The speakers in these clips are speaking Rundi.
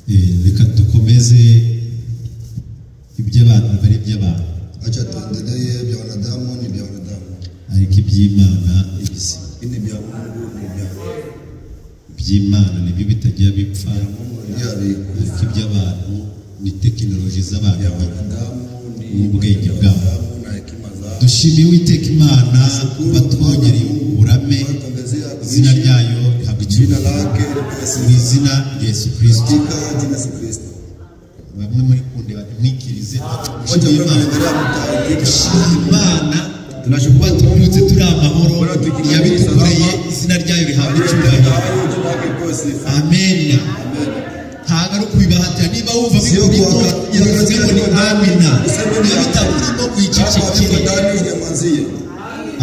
Reka dukomeze iby'abantu bari iby'abantu. Acha tuendelee, vya wanadamu ni vya wanadamu, ariko iby'Imana ni bizima. Lakini vya Mungu ni vya Iby'Imana nibyo bitajya bipfa, Mungu ndiye alikufa. Ariko iby'abantu ni tekinoloji z'abantu Vya wanadamu ni n'ubwenge bwabo. wanadamu na hekima zao. Dushimiye Uwiteka Imana batwongereye uburame, Tuongezea izina kuishi. ryayo rihabwa Jina icyubahiro lake lipewe mu sifa izina rya Yesu Kristo. katika jina Yesu Kristo. Bamwe muri kunde batumwikirize. Wote ambao mnaendelea mtaitika. Dushimiye Imana Tunashukuru kuba tubyutse turi amahoro, Bwana tukiwa yabitukoreye, salama. izina ryayo rihabwa icyubahiro. Hayo jina lake lipewe sifa. Amen. Amen. Ntabwo ari ukubibahatira, niba wumva Sio bikurimo kuwakatilia uvuge ngo ni amina, Useme ni niba bitakurimo Kama wicecekere. viko ndani unyamazie.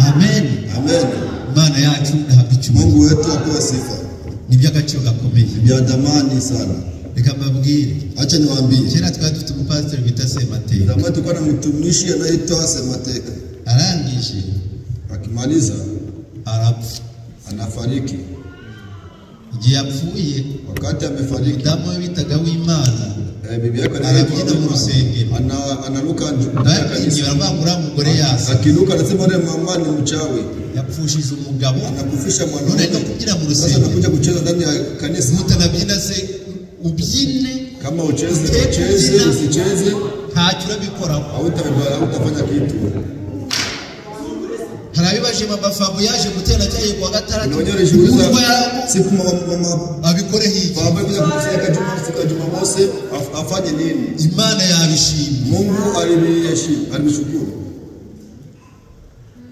Amen. Amen. Imana yacu ihabwa icyubahiro, Mungu wetu apewe sifa. ni iby'agaciro gakomeye. Vya dhamani sana. Reka mbabwire, Acha niwaambie, kera twari dufite umupasiteri bita Semateka, zamani tulikuwa na mtumishi anaitwa Semateka. arangije Akimaliza arapfa. anafariki. Igihe yapfuye, Wakati amefariki, umudamu we bitaga Wimana bibi yake anaitwa arabyina mu Wimana. rusengero, Anaruka ndani ya babyinnye kanisa. baravuga ngo uriya mugore yasa Akiruka anasema yule mama ni mchawi, yapfushije umugabo, anakufisha none mwanaume. no kubyina mu Sasa rusengero. anakuja kucheza ndani ya kanisa. Mutanabyina se ubyine, Kama ucheze Uteke ucheze, kubyina. usicheze ntacyo urabikoraho. hautafanya kitu. Hari abibaje mama Fabu yaje gutera cyayi kuwa gatandatu, Na wenyewe walishughulika ubwo yaramu siku mama mama abikoreho iki? Baba kuja kukusanyika juma siku ya Jumamosi afanye nini? Imana yabishimye. Mungu alibiheshimu, alimshukuru.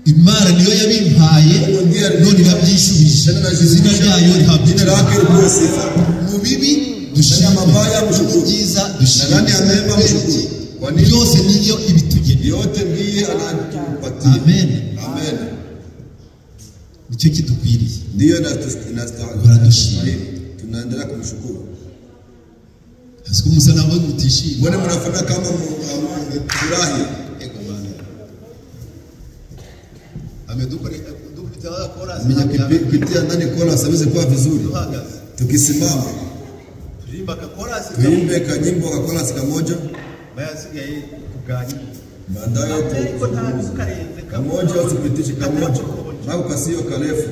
Imana niyo yabimpaye, Mungu ndiye none irabyishubije, Tena izina ryayo rihabwa jina icyubahiro. lake lipewe sifa. Mu bibi Ndani dushime, ya mabaya mu mshukuru, byiza na dushime. ndani ya mema mshukuru. Kwa nini? Byose niyo ibitugenera. Yote ndiye anatupatia. Amen. Amen. Nicyo kidukwiriye. Ndiyo inastahili. Bwana dushime. Tunaendelea kumshukuru. Siku musa nabo mutishimye. Mbona mnafanya kama mfurahi? Ego Mana. Amedukore dukubita chorus. Mwenye kipitia ndani chorus aweze kuwa vizuri. Duhagaze. Tukisimama Turirimba ka chorus tuimbe kanyimbo ka chorus kamoja, bayasigaye kuganira. baadaye Ariko nta tuzungumze. karenze Kamoja usipitishe kamoja, nako kasio karefu.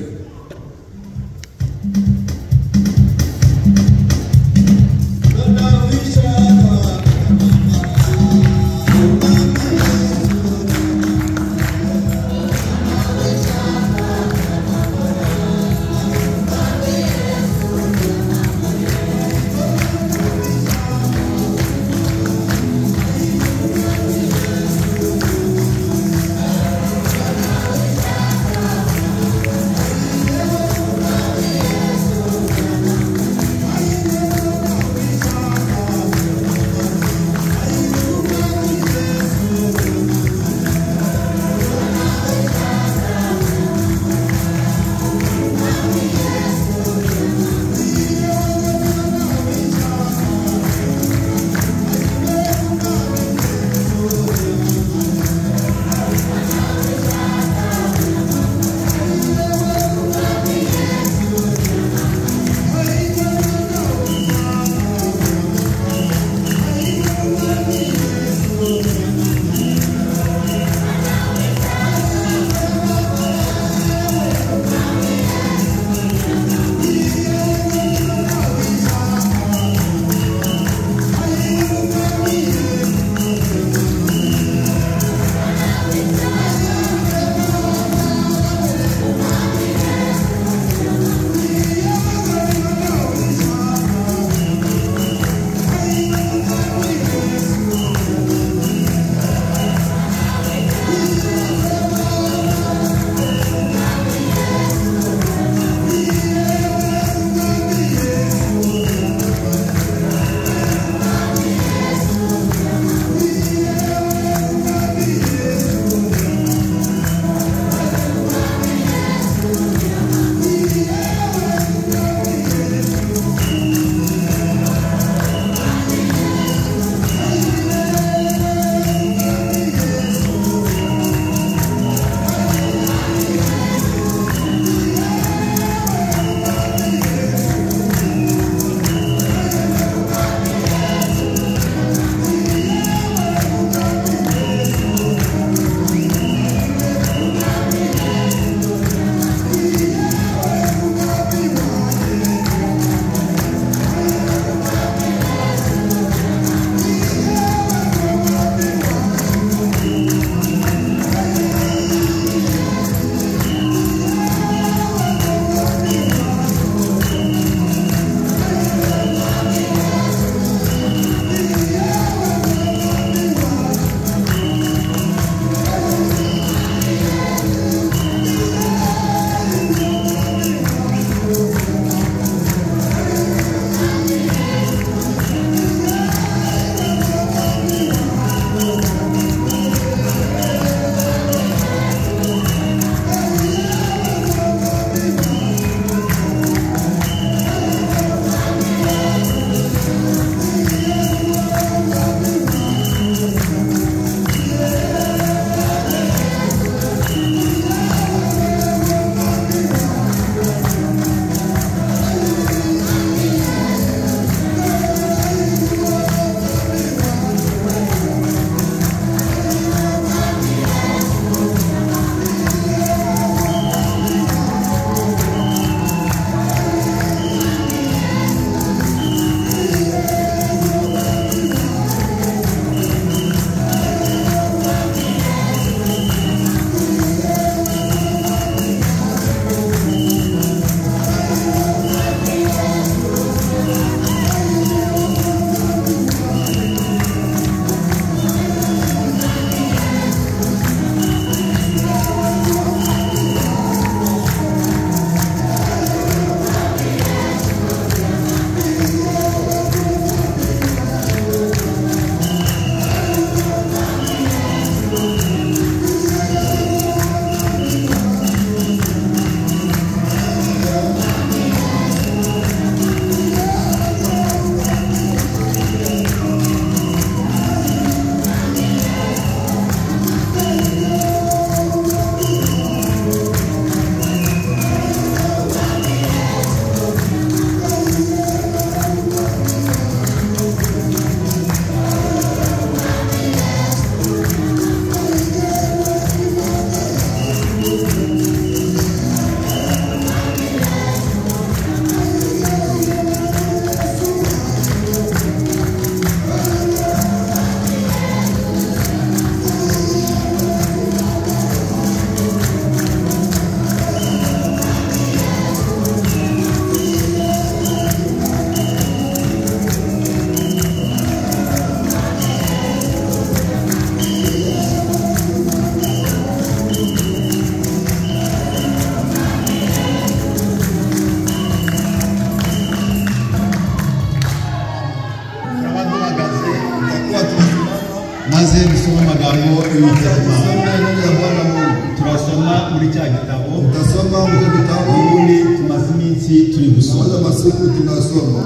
Maze dusome amagambo y'Uwiteka Imana. Tusome neno ya Bwana Mungu. Turasoma muri cya gitabo Tutasoma mle kitabu ubundi tumaze iminsi turi gusoma. Tumaze masiku tunasoma.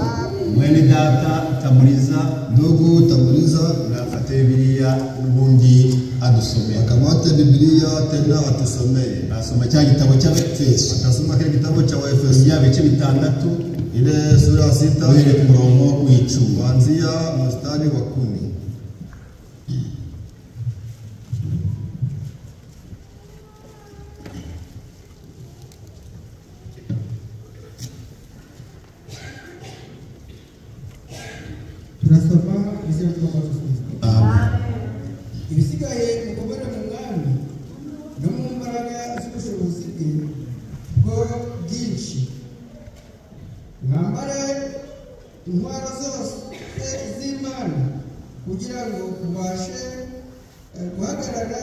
Mwene data Tamuriza, Ndugu Tamuriza, nafate Bibiliya n'ubundi adusomera. Akamate Biblia tena atusomee. Nasoma cya gitabo cy'Abefeso. Atasoma kile kitabu cha Waefeso. Bya bice 6, ile sura ya 6, uhereye ku murongo w'icumi. Kuanzia mstari wa 10. Turasoma izina ry'Umwami Yesu Kristo. Amen. Ibisigaye mukomere mu Mwami no mu mbaraga z'ubushobozi bwe bwo bwinshi, mwambare intwaro zose z'Imana kugira ngo mubashe guhagarara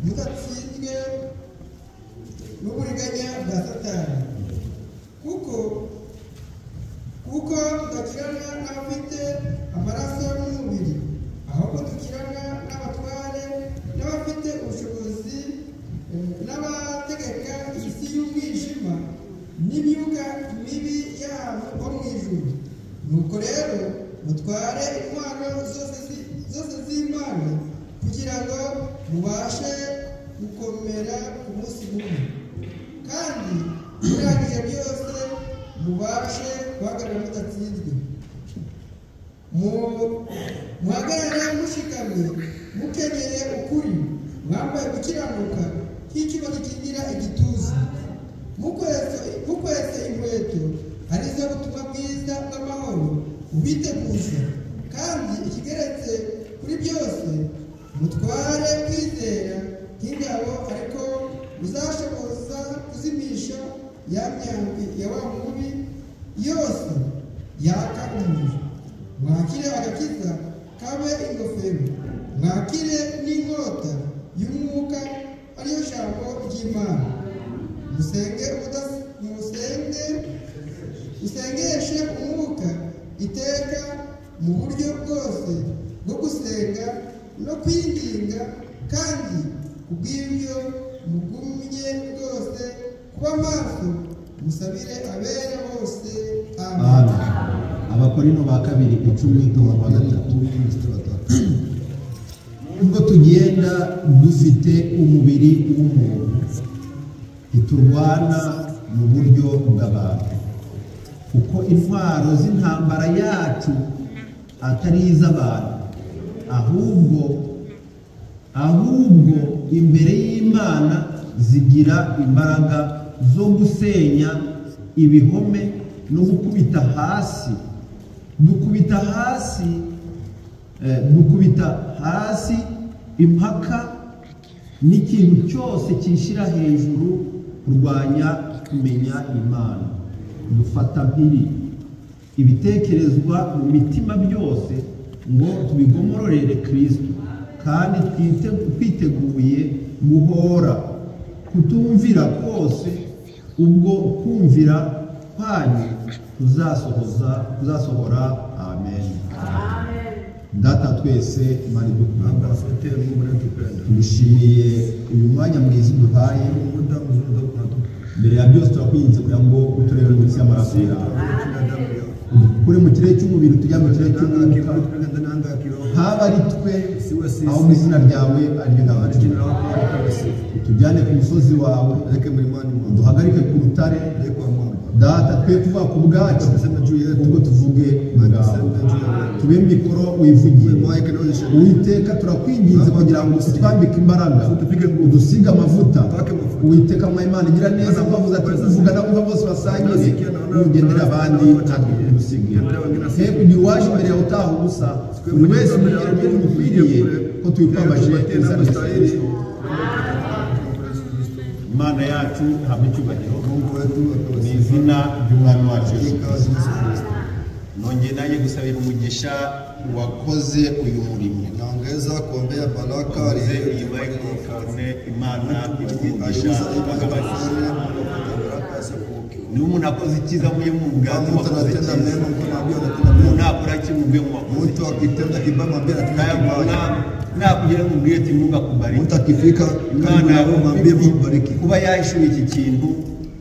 mudatsinzwe n'uburiganya bwa Satani, kuko tudakirana n'abafite amaraso n'umubiri, ahubwo dukirana n'abatware n'abafite ubushobozi n'abategeka isi y'umwijima n'imyuka mibi y'ahantu ho mu ijuru. Nuko rero mutware intwaro zose z'Imana kugira ngo mubashe gukomera ku munsi mubi, kandi murangije byose mubashe guhagarara mudatsinzwe. Muhagarare mushikamye, mukenyeye ukuri, mwambaye gukiranuka nk'icyuma gikingira igituza, mukwese inkweto arizo butumwa bwiza bw'amahoro ubiteguza, kandi ikigeretse kuri byose mutware kwizera nk'ingabo, ariko muzashoboza kuzimisha ya myambi ya wa mubi yose yaka umuriro. Mwakire agakiza kabe ingofero, mwakire n'inkota y'umwuka ariyo jambo ry'Imana. Musengeshe umwuka iteka mu buryo bwose bwo gusenga no kwinginga, kandi kubw'ibyo mugumye rwose kuba maso, musabire abera bose. Amen. Abakorino ba kabiri 10:3. Nubwo tugenda dufite umubiri w'umuntu, ntiturwana mu buryo bw'abantu, kuko intwaro z'intambara yacu atari iz'abantu, ahubwo imbere y'Imana zigira imbaraga zo gusenya ibihome no gukubita hasi. Dukubita hasi impaka n'ikintu cyose cyishyira hejuru kurwanya kumenya Imana. Dufata mpiri ibitekerezwa mu mitima byose ngo tubigomororere Kristo, kandi twiteguye guhora kutumvira kose ubwo kumvira kwanyu kuzasohora. Amen. Data twese Imana idukunda, tugushimiye uyu mwanya mwiza uduhaye. Mbere ya byose turakwinginze kugira ngo uturebe munsi y'amaraso yawe, udukure mu kirere cy'umubiri tujya mu kirere cy'umwuka, haba ari twe aho mu izina ryawe ariryo nawe, utujyane ku musozi wawe, uduhagarike ku rutare. Data twe kuvuga ku bwacu, ubwo tuvuge bwawe, tube mikoro wivugire. Uwiteka turakwinginze kugira ngo utwambike imbaraga, udusige amavuta. Uwiteka mwa Imana igira neza, kubavuza ati uvuga n'abumva bose basangire, ugendere abandi natwe udusige. He kugira uwaje imbere yawe utaha ubusa, buri wese umugero ibyo bimukwiriye, ko tubikwambaje izina rya Yesu. Imana yacu ihabwe icyubahiro mu izina ry'Umwami wacu Yesu Kristo. Nongeye nanjye gusabira umugisha wakoze uyu murimo. Naongeza kuombea baraka iyi microphone, Imana imugisha agabanisha. Niba umuntu akoze icyiza mujye mumubwira Kama ati mtu wakoze anatenda icyiza. mema, mtu anaambia anatenda Umuntu mema. nakora iki mubwire ngo wakoze Mtu akitenda kibaya, mwambie anatenda icyiza. kibaya. Nakugera mubwire ati Mungu akubariki. Mtu akifika karibu Imana na wewe, mwambie Mungu bariki. kuba yahishuye iki kintu,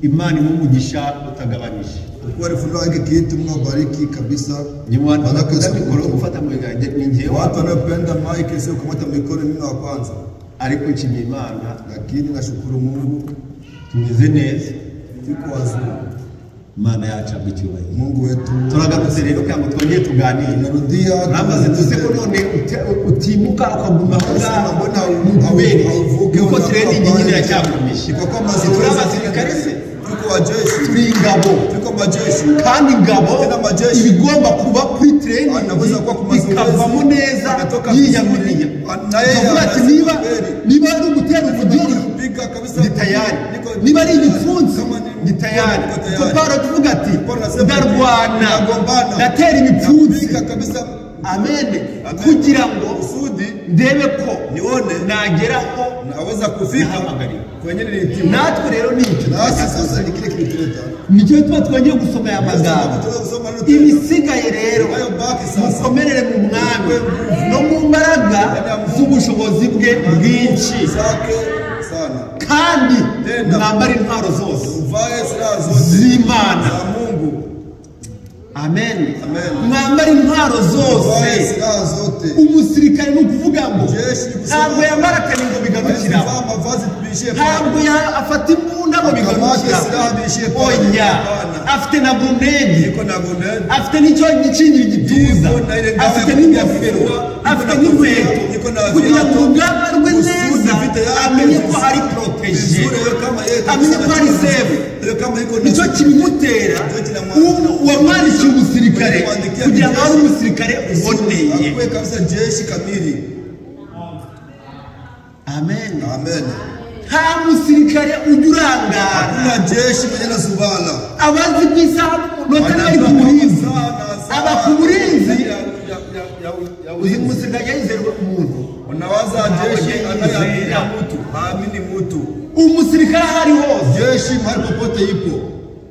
Imana imuhe umugisha utagabanije. Kwa alifunua hiki kitu, Mungu abariki kabisa. Ni mu bantu Maana bakunda mikoro Yesu- gufata mu biganza ni njyewe wa Watu wanaopenda mic sio kukamata mikono, mimi wa kwanza, ariko nshimiye Imana lakini nashukuru Mungu tumeze neza. tuko wazuri. Imana yacu ahabwe icyubahiro. Mungu wetu Turagarutse rero kugira ngo twongere tuganire. tunarudia. Murakoze tuze ko none utimuka ukaguma aho ngaho Mbona kubera iki? hauvuke Kuko unakuwa training nyine pale. iracyakomeje. Kwa kuwa mazoezi Turi abasirikare se, tuko wajeshi, turi ingabo, tuko majeshi kandi ingabo Tena majeshi. ibigomba kuba kuri training Anaweza kuwa ku mazoezi, ikavamo neza anatoka yiyaminiye. vizuri. Na yeye Akavuga ati anaweza niba kweli. niba ari ugutera umugeri kupiga kabisa, ndi tayari, Niko- niba ari igipfunsi Kama ni- ndi tayari. niko tayari. Kuko Pawulo aravuga ati Paulo anasema ndarwana, ndagombana, ndatera ibipfunsi. napiga kabisa. Amen. Amen. Kugira ngo Kusudi ndebe ko nione nageraho naweza kufika Nahamagariwe. kwenye nilitiwa. Natwe rero ni icyo Nasi sasa ni kile kilituleta. nicyo tuba twongeye gusoma aya magambo. Tunaweza kusoma neno tena. Ibisigaye rero Hayo baki sasa. mukomerere mu mwami no mu mbaraga z'ubushobozi bwe bwinshi, Zake sana. kandi Tena. mwambare intwaro zose Uvae silaha zote z'Imana. za Mungu. Amen. Amen. Mwambare intwaro Uvae zose. silaha zote. Umusirikare ni ukuvuga ngo Jeshi ni kusema- ntabwo yambara akari ngo bigarukira Vaa mavazi tuishie pale. ntabwo afata imbunda ngo bigarukira Akamate silaha biishie pale. oya Hapana. afite na grenade Niko na grenade. afite n'icyo gikingira igituza Niko na ile ngao afite ya n'ingofero kifua, niko afite na n'inkweto kofia, niko na kugira ngo viatu. urugamba rwe Kusudi neza vita yake amenye ko vizuri. ari protege Vizuri, wewe kama yeye kabisa amenye ko ari anajua safe. Wewe kama iko na Nicyo kibimutera Nicyo kinamwandika. Uwamwandikiye umusirikare Uwamwandikia kugira ngo abe kijeshi. umusirikare uboneye. Akuwe kabisa jeshi kamili. Amen. Amen. Nta musirikare ujya urangara. Hakuna jeshi mwenye anazubala. Abazi ku isaha n'umunota bari ku burinzi, aba ku burinzi. Uyu musirikare yizerwa umuntu. Unawaza jeshi anayeamini mtu, haamini mtu. Umusirikare aho ari hose, Jeshi mahali popote ipo.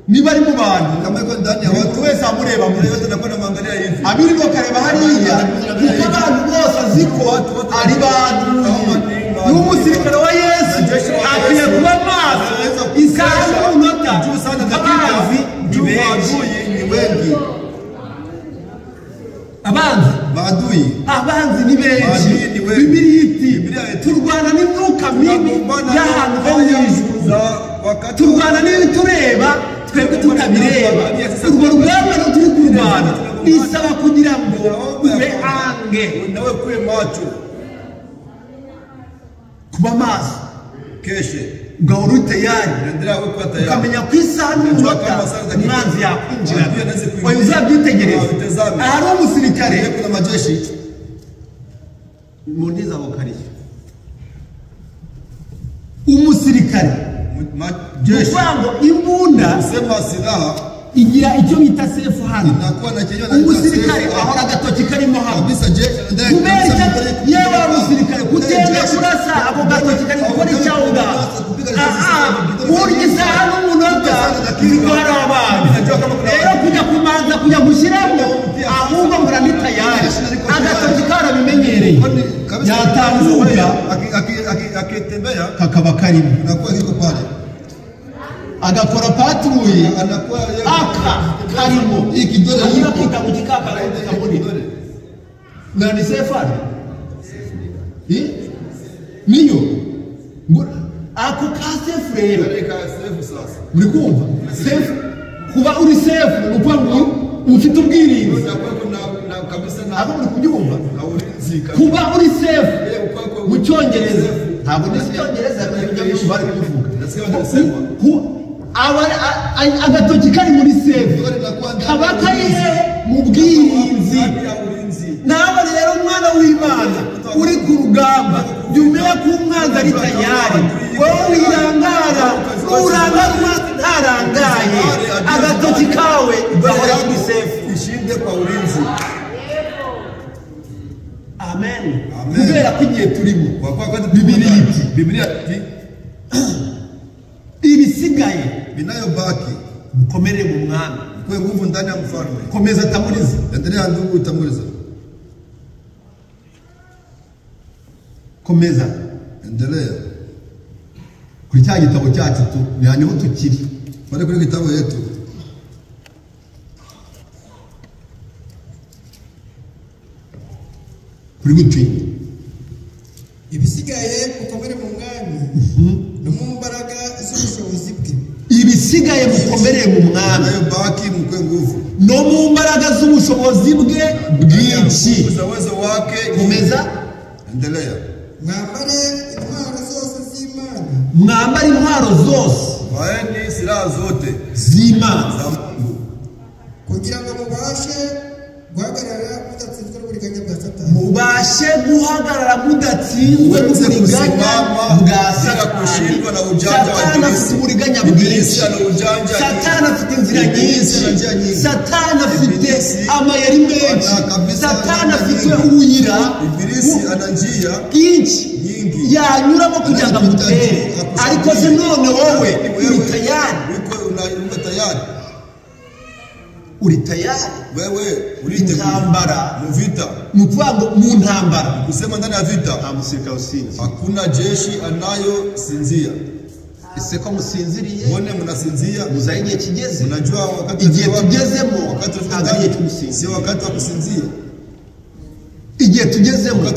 niba ari mu bantu, Kama iko ndani ya buri watu, wese amureba muri yote anakuwa anamwangalia hivi. abiri bakareba hariya, kuko abantu bose azi ko ari bantu. N'umusirikare wa Yesu akwiye kuba maso isaha n'umunota, Juu sana abanzi dakika, ni juu benshi. maadui ni wengi. Abanzi Maadui abanzi ni benshi. Maadui ni wengi. Bibiliya iti Bibiliya iti, turwana n'imyuka mibi tunagombana y'ahantu ho mu na ijuru, za wakati turwana n'ibitureba twebwe tutabireba. Urwo rugamba rero turi kurwana bisaba kugira ngo ube ange, nawe kuwe macho, kuba maso, keshe ugahora uri tayari, endelea wewe kuwa tayari. ukamenya ku isaha n'umunota umwanzi yakwinjira. Oya, uzabyitegereze ahari umusirikare Ndiye kuna majeshi mu ntizabukariye umusirikare ni jeshi ukuvuga ngo imbunda kusema silaha igira icyo bita sefu hano. inakuwa na chenyewe na Umusirikare ahora agatoki karimo hano kabisa jeshi anaendelea kubera kabisa icyo mbele- yewe wa musirikare kutenda kurasa ako gatoki kari gukora icyaho ngaho. Aha burya isaha n'umunota nzi ko hari abana rero kujya kumanza kujya gushyiramo, ahubwo mpora ndi tayari, agatoki karabimenyereye Kwani kabisa yatambuka akitembea kakaba karimo inakuwa iko pale agakora patrouille anakuwa yeye aka karimo Ikidole hanyuma iko. akita mu gikaka kamuri Kidole. na ni sefari niyo ngo ako ka sefu rero. Kale ka sefu sasa Muri kumva sefu, kuba uri sefu ni ukuvuga ngo ufite ubwirinzi. inakuwa iko na kabisa na Abo muri kubyumva na ulinzi kabisa. kuba uri sefu Yeye kuwa kwa mu cyongereza ntabwo nizi icyongereza ariko ibyo bari kubivuga. Nasikia wanasema. Agatoki kari muri sefu Kidole inakuwa ndani kaba kari hehe? Mu bwirinzi. ndani ya ulinzi. Nawe rero umwana w'Imana uri ku rugamba, jya umenya ko umwanzi ari tayari. Wowe wirangara, urangara umwanzi ntarangaye. Agatoki kawe gahora kuri sefu. Ishinde kwa ulinzi. Amen. Amen. Kubera ko igihe turimo Kwa kuwa wakati Biblia iti Biblia iti ibisigaye Vinayobaki mukomere mu mwami, kwa nguvu ndani ya mfalme. Komeza Tamuriza. Endelea ndugu Tamuriza. Komeza. Endelea. Kuri cya gitabo cyacu tu niho tukiri. Pale kuri kitabu yetu. Kuri gutinda. Ibisigaye mukomere mu mwami no mu mbaraga z'ubushobozi bwe. Ibisigaye mukomere mu mwami Vinayobaki mkwe nguvu no mu mbaraga z'ubushobozi bwe bwinshi. Uwezo wake. Komeza. Endelea. Mwambare intwaro zose z'Imana. Mwambare intwaro zose. Vaeni silaha zote z'Imana za Mungu kugira ngo mubashe guhagarara mudatsinzwe n'uburiganya bwa Satani. Mubashe guhagarara mudatsinzwe n'uburiganya bwa Satani. Satani afite uburiganya bwinshi. Satani afite inzira nyinshi. Satani afite amayeri menshi. Satani afite ubuyira bwinshi yanyuramo kugira ngo amutere. Ariko se none wowe uri tayari? Uri tayari? Wewe uriteguye intambara mu vita? Ni ukuvuga ngo mu ntambara, kusema ndani ya vita nta musirikare usinzira. Hakuna jeshi anayosinzia. Ese ko musinziriye? Mbone mnasinzia? Muzaye igihe kigeze. Unajua wakati igihe tugezemo ntabwo ari igihe cyo gusinzira. Sio wakati wa kusinzia. Igihe tugezemo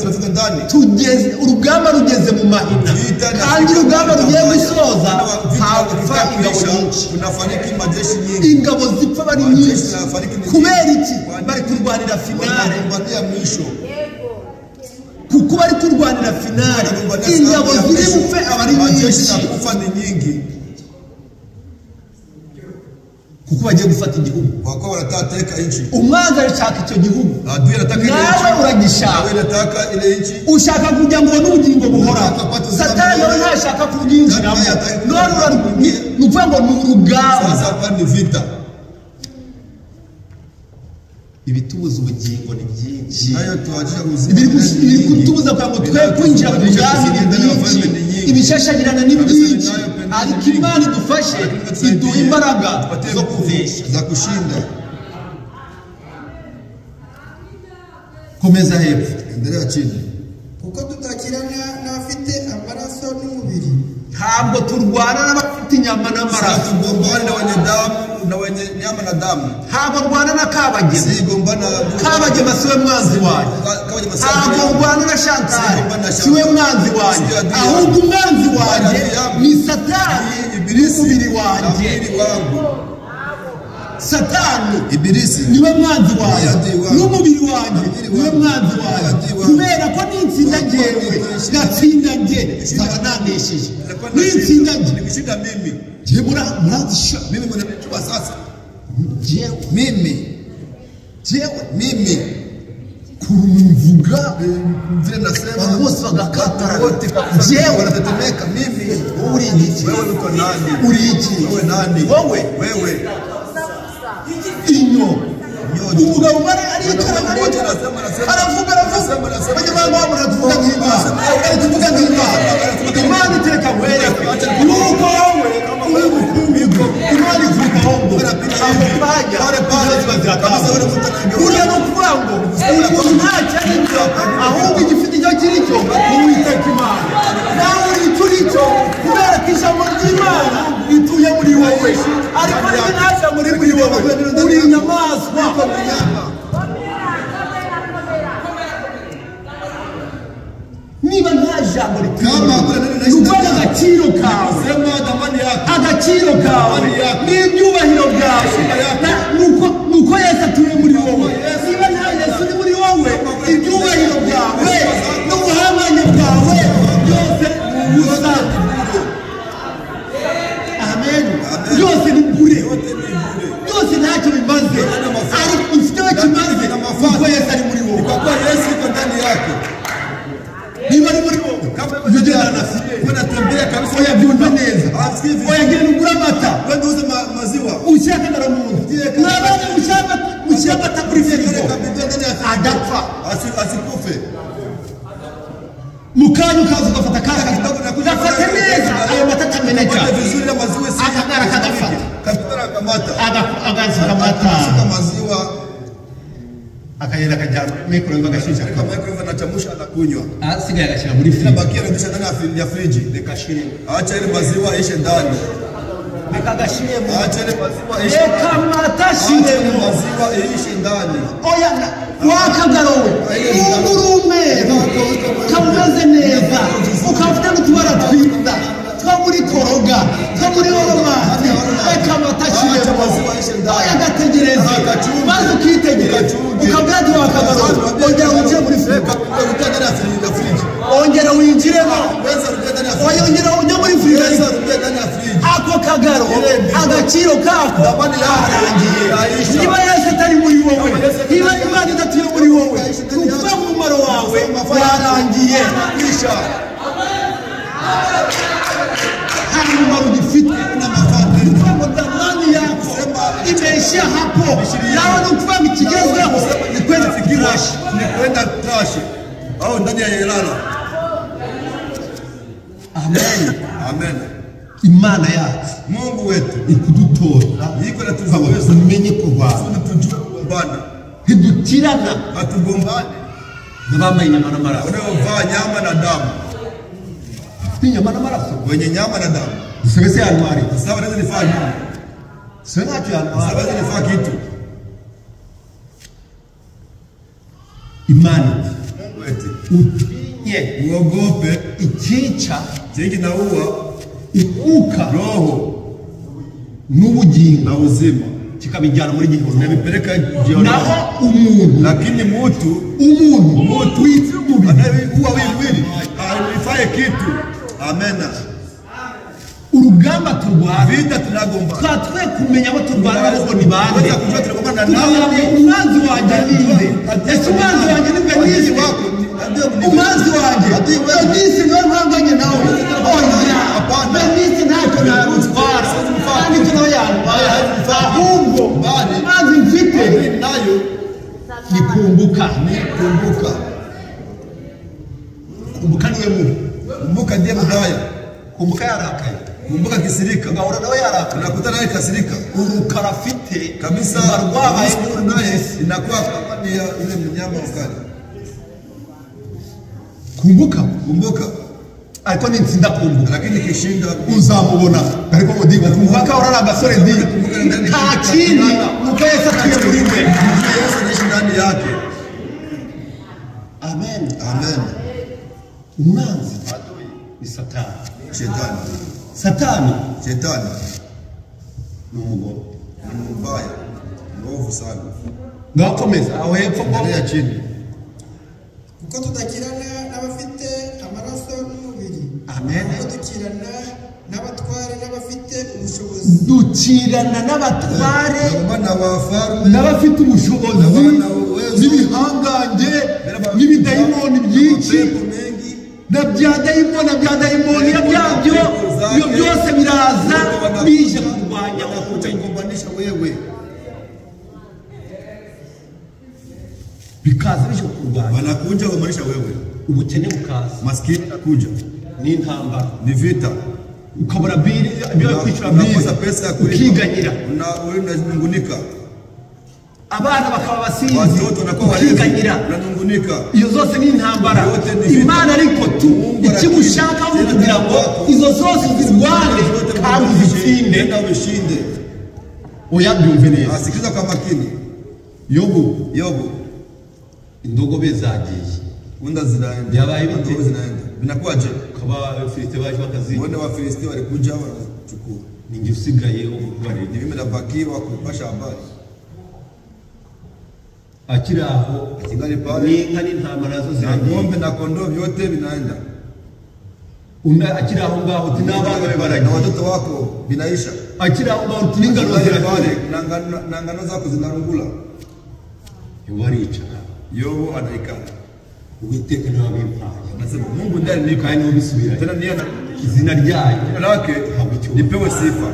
tugeze, urugamba rugeze mu mahina, kandi urugamba rugiye gusoza hapfa ingabo nyinshi. Ingabo zipfa bari nyinshi. Kubera iki? Bari kurwanira finale. Kuko bari kurwanira finale, ingabo ziri bupfe aba ari nyinshi, kuko bagiye gufata igihugu. Umwanzi arashaka icyo gihugu, nawe uragishaka. Ushaka kugira ngo ubone ubugingo buhoraho. Satani nawe ntashaka kubyinjiramo. None ni ukuvuga ngo ni urugamba. Ibitubuza ubugingo ni byinshi. Ibiri kutubuza kugira ngo twe kwinjira mu bwami ni byinshi. Ibishashagirana ni byinshi. Ariko Imana idufashe, iduha imbaraga zo kunesha, za kushinda. Komeza hepfo. Endelea chini. Kuko tutakirana n'abafite amaraso n'umubiri. Ntabwo turwana n'abafite inyama n'amaraso. Tugombana na wenye damu na wenye nyama na damu. Ntabwo rwana na Kabagema. Sigombana Kabagema siwe mwanzi wanjye. Ntabwo rwana na Chantal siwe mwanzi wanjye. Ahubwo umwanzi wanjye ni Satani n'umubiri wanjye. Satani Ibilisi niwe mwanzi wanjye n'umubiri wanjye niwe mwanzi wanjye. Kubera ko nitsinda njyewe ngatsinda njye nzaba nanesheje. Nitsinda njye nikushinda mimi. Je, murazisha mimi mnanichukua sasa. Jewe mimi jewe mimi kurumvuga vile nasema bose bagakatara wote jewe wanatetemeka. Mimi uri iki? Wewe uko nani? Uri iki? Wewe nani? Wowe wewe inyo. Umugabo bari aricara aravuga abanyamahanga bamuravuga nk'Imana, ari kuvuga nk'Imana. Imana iteka nkwereke nuko wowe uri bukungu. Imana ivuga ngo ako kanya ziba ziratanga. Buriya ni ukuvuga ngo umuntu ntacyo ari cyo, ahubwo igifite icyo kiri cyo ni Uwiteka Imana. Nawe uri icyo uri cyo kubera ko ijambo ry'Imana rituye muri wowe. Ariko niba nta jambo riri muri wowe, uri inyamaswa. Niba nta jambo rituye, ni ukuvuga agaciro kawe, agaciro kawe n'ibyubahiro byawe nuko Yesu atuye muri wowe. Niba nta Yesu uri muri wowe, ibyubahiro byawe n'ubuhamanye bwawe byose ni ubusa. Amen. Byose ni bure, byose ntacyo bimaze. Ariko ufite aho kimaze kuko Yesu ari muri wowe. Niba ari muri wowe, ugendana na fiyeri. Oya byumve neza. Oya genda ugure amata. Ushyire akagara mu nzu. Mwabana mushyire amata muri firigo adapfa. Asikufe. Mu kanya ukaza ugafata ka gafate neza ayo mata atameneka. Kamata vizuri na maziwa si Akagara kagafata. Kapitana kamata. Agasuka amata. Akasuka maziwa. Akagenda akajyana muri microwave agashyushya. Katika microwave anachamusha anakunywa. Asigaye agashyira muri firigo. Inabakia anarudisha ndani ya friji. Reka ashiremo. Acha ile maziwa ishe ndani. Reka agashiremo. Acha ile maziwa ishe. Reka amata Acha ile ashiremo. maziwa ishe ndani. Oya wakagarowe nubwo uri umweru ukaba umeze neza ukaba ufite n'utubara twiza two muri koroga two muri oromati reka amata ashiremo oya agategereze maze ukitegereza ukabwira ati wakagarowe ongera winjire muri firigo. Rudia ndani ya friji. Ongera winjiremo. Weza rudia ndani ya friji. Oya ongera ujye muri firigo. Weza rudia ndani ya friji. Ako kagaro agaciro kako karangiye niba Yesu atari muri wowe niba Imana idatuye muri wowe ni ukuvuga ngo umumaro wawe warangiye. Kisha. Nta mumaro ugifite ni ukuvuga ngo thamani yako imeishia hapo nawe ni ukuvuga ngo ikigezweho ni kwenda trash. Ni kwenda trash. Au ndani ya yelala. Amen. Amen. Imana yacu Mungu wetu ikudutoza iko natuzoeza tumenye kurwana. kusudi tujue kugombana. Ntidukirana Hatugombane n'abambaye inyama n'amaraso. wanaovaa nyama na damu, Dufite inyama n'amaraso. wenye nyama na damu. Dusabe se yantwara iki? Sasa wanaweza nifaa nini? Dusabe ntacyo Sasa yantwara. wanaweza nifaa kitu. Imana iti Mungu eti utinye uogope icyica chenye kinaua umwuka roho n'ubugingo na uzima kikabijyana muri gihenomu nabipeleka jioni. Naho umuntu Lakini mutu umuntu witse umubiri anayeua huyu mwili haifaye kitu. Amena. Urugamba turwana Vita tunagombana. twatwe kumenya abo turwana nabo ngo ni bande. Tuweza kujua tunagombana na tukamenya ngo nani. umwanzi wanjye ninde ese umwanzi wanjye ni Adui Venise wako ni adui ni umwanzi wanjye Adui wewe. Venise niwe mpanganye nawe oya. Hapana. Venise ntacyo namutwara kandi icyo nawe yantwara ahubwo Bali. umwanzi mfite Adui nayo ni kumbuka. Ni kumbuka. Kumbuka niwe mubi. Kumbuka ndiye mbaya. Kumbuka yarakaye. Kumbuka kisirika. Ugahura nawe yarakaye. Unakuta naye kasirika. Urukara afite Kabisa ruba rwabaye naye inakuwa kama ni ya ile mnyama mkali. Kumbuka. Kumbuka. Ariko nitsinda kumbuka Lakini kishinda uzamubona ariko ngo diba kumbuka urari agasore di nta kindi nuko Yesu atuye muri we. Yesu anaishi ndani yake. Amen. Amen. Umwanzi ni Satani. Shetani. Satani Shetani ni umugome. Ni mbaya, mwovu sana. Ngakomeza aho hepfo ngo Angalia chini. Kuko tudakirana n'abafite amaraso n'umubiri Amen. ahubwo dukirana n'abatware n'abafite ubushobozi Dukirana n'abatware Tunagombana na wafalme n'abafite ubushobozi N'abana uwezo. n'ibihangange n'ibidayimoni byinshi mapepo mengi na bya dayimoni na bya dayimoni na byabyo ibyo byose biraza bije kurwanya wanakuja kugombanisha wewe. Bikaza bije kurwanya. Wanakuja kugombanisha wewe. Ubukene bukaza. Maskini anakuja, N'intambara. Ni vita. Ukabura bill ibyo kwishyura bill Unakosa pesa ya kulipa, ukiganyira. Unanungunika. Abana bakaba abasinzi Watoto wanakuwa walevi, ukiganyira. unanungunika. Iyo zose ni intambara. Yote ni vita. Imana ariko tu Mungu ikimushakaho arakiri. kugira ngo izo zose zirwane Zote kandi uzitsinde. Nenda ushinde. Oya byumve neza. Sikiliza kwa makini. Yobu Yobu, indogobe zagiye punda zinaenda, Yabaye bite? Ndogo zinaenda, vinakuwaje? Ukaba Abafilisiti baje bakaziga. Uone Wafilisti walikuja wanachukua, Ninjye usigaye wo kubarira. ni mimi nabakiwa kupasha habari. Akiri aho Akingali pale n'inka n'intama nazo na ziragiye. ng'ombe na kondoo vyote vinaenda, Undi akiri aho ngaho uti n'abana be na baragiye. watoto wako vinaisha. Akiri aho ngaho uti n'ingano Akingali ziragiye. pale na ngano zako zinarungula. Yobu aricara. Yobu anaikala, Uwiteka niwe wabimpaye anasema Mungu ndiye alinipa, kandi niwe ubisubiranye tena ndiye ana izina ryayo jina lake Habucyuwe. lipewe sifa.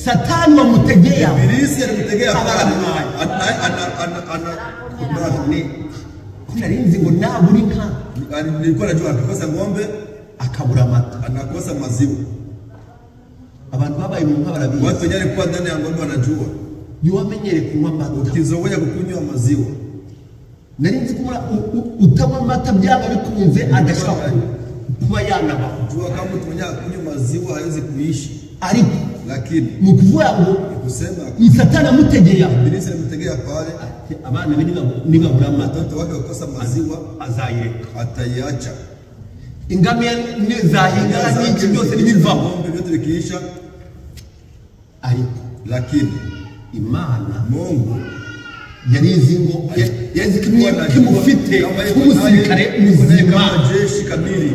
Satani wamutegeye aho Ibilisi alimtegea pale, Abaramwaye. ana ana ana ana None Kuko nari nzi ngo nabura inka, Nilikuwa najua akikosa ng'ombe akabura amata. Anakosa maziwa. Abantu babaye mu nka barabizi. Watu wenyewe walikuwa ndani ya ng'ombe wanajua. Iyo wamenyereye kunywa amata, Ukizoea kukunywa maziwa, nari nzi ko utanywa amata byaba bikunze adashobora kuba yanabaho. Jua kama mtu mwenyewe akunywa maziwa hawezi kuishi. Ariko Lakini ni ukuvuga ngo ni kusema ni Satani amutegeye aho. Ibilisi alimtegea pale, Ati abana be nibabura amata watoto wake wakosa maziwa azayireka. Ataiacha. Ingamiya zahinga n'iki byose ntibivaho. Ng'ombe vyote vikiisha, Ariko lakini Imana Mungu yari izi ngo yari izi ko imufite kama yuko nk'umusirikare naye, muzima. kama jeshi kamili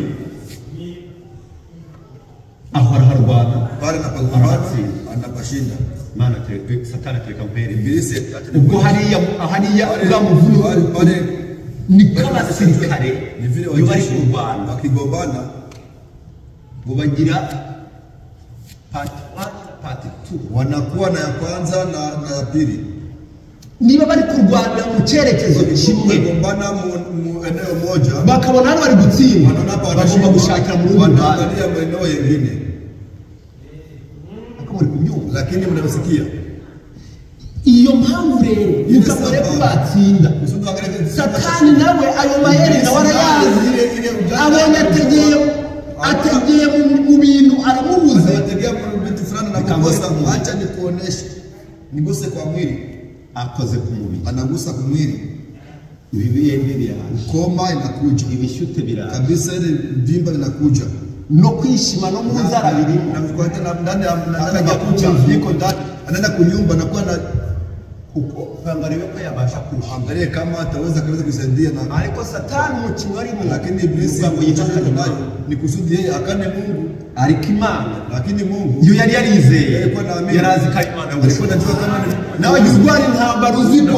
Aho araharwana pale anapambana, Anapatsinda. anapashinda. Imana Satani atereka mpere. Ibilisi Ubwo hariya hariya uriya muvuno pale pale niko abasirikare ni vile iyo bari wajeshi kurwana wakigombana ngo bagira part 1 part 2. Wanakuwa na ya kwanza na ya pili. Niba bari kurwana mu cyerekezo kimwe, Wakigombana mu eneo moja, bakabona hano bari gutsinda, wanaona hapa bagomba wanashindwa, gushakira mu rundi ruhande. wanaangalia maeneo yengine. Ariko muri kubyumva? Lakini mnamsikia Iyo mpamvu rero mukabone ko batsinda, Kusudi angalie Satani nawe ayo mayeri nawe arayazi, abonye ategeye mu bintu aramubuze. Anategea mu vitu fulani na Nikamweka kukosa, Mungu. acha nikuoneshe, niguse kwa mwili. Akoze ku mubiri. Anagusa kwa mwili, Ibibembe biraje, koma inakuja ibishyute biraje, kabisa, ile vimba linakuja no kwishima no mu nzara birimo. Na hata ndani ya ndani ya Akaja makucha kunyumba. iko ndani, anaenda kunyumba na kuwa na Kuko kugira ngo arebe ko yabasha kurusha. Angalie kama ataweza kabisa kusaidia na Ariko Satani umukino arimo lakini Ibilisi ngo yihakane nayo Imana. ni kusudi yeye akane Mungu. Ariko Imana Lakini Mungu iyo yari yarizeye, alikuwa naamini, yari azi ko ari Imana alikuwa anajua kama ni nawe jya urwana intambara uzi ko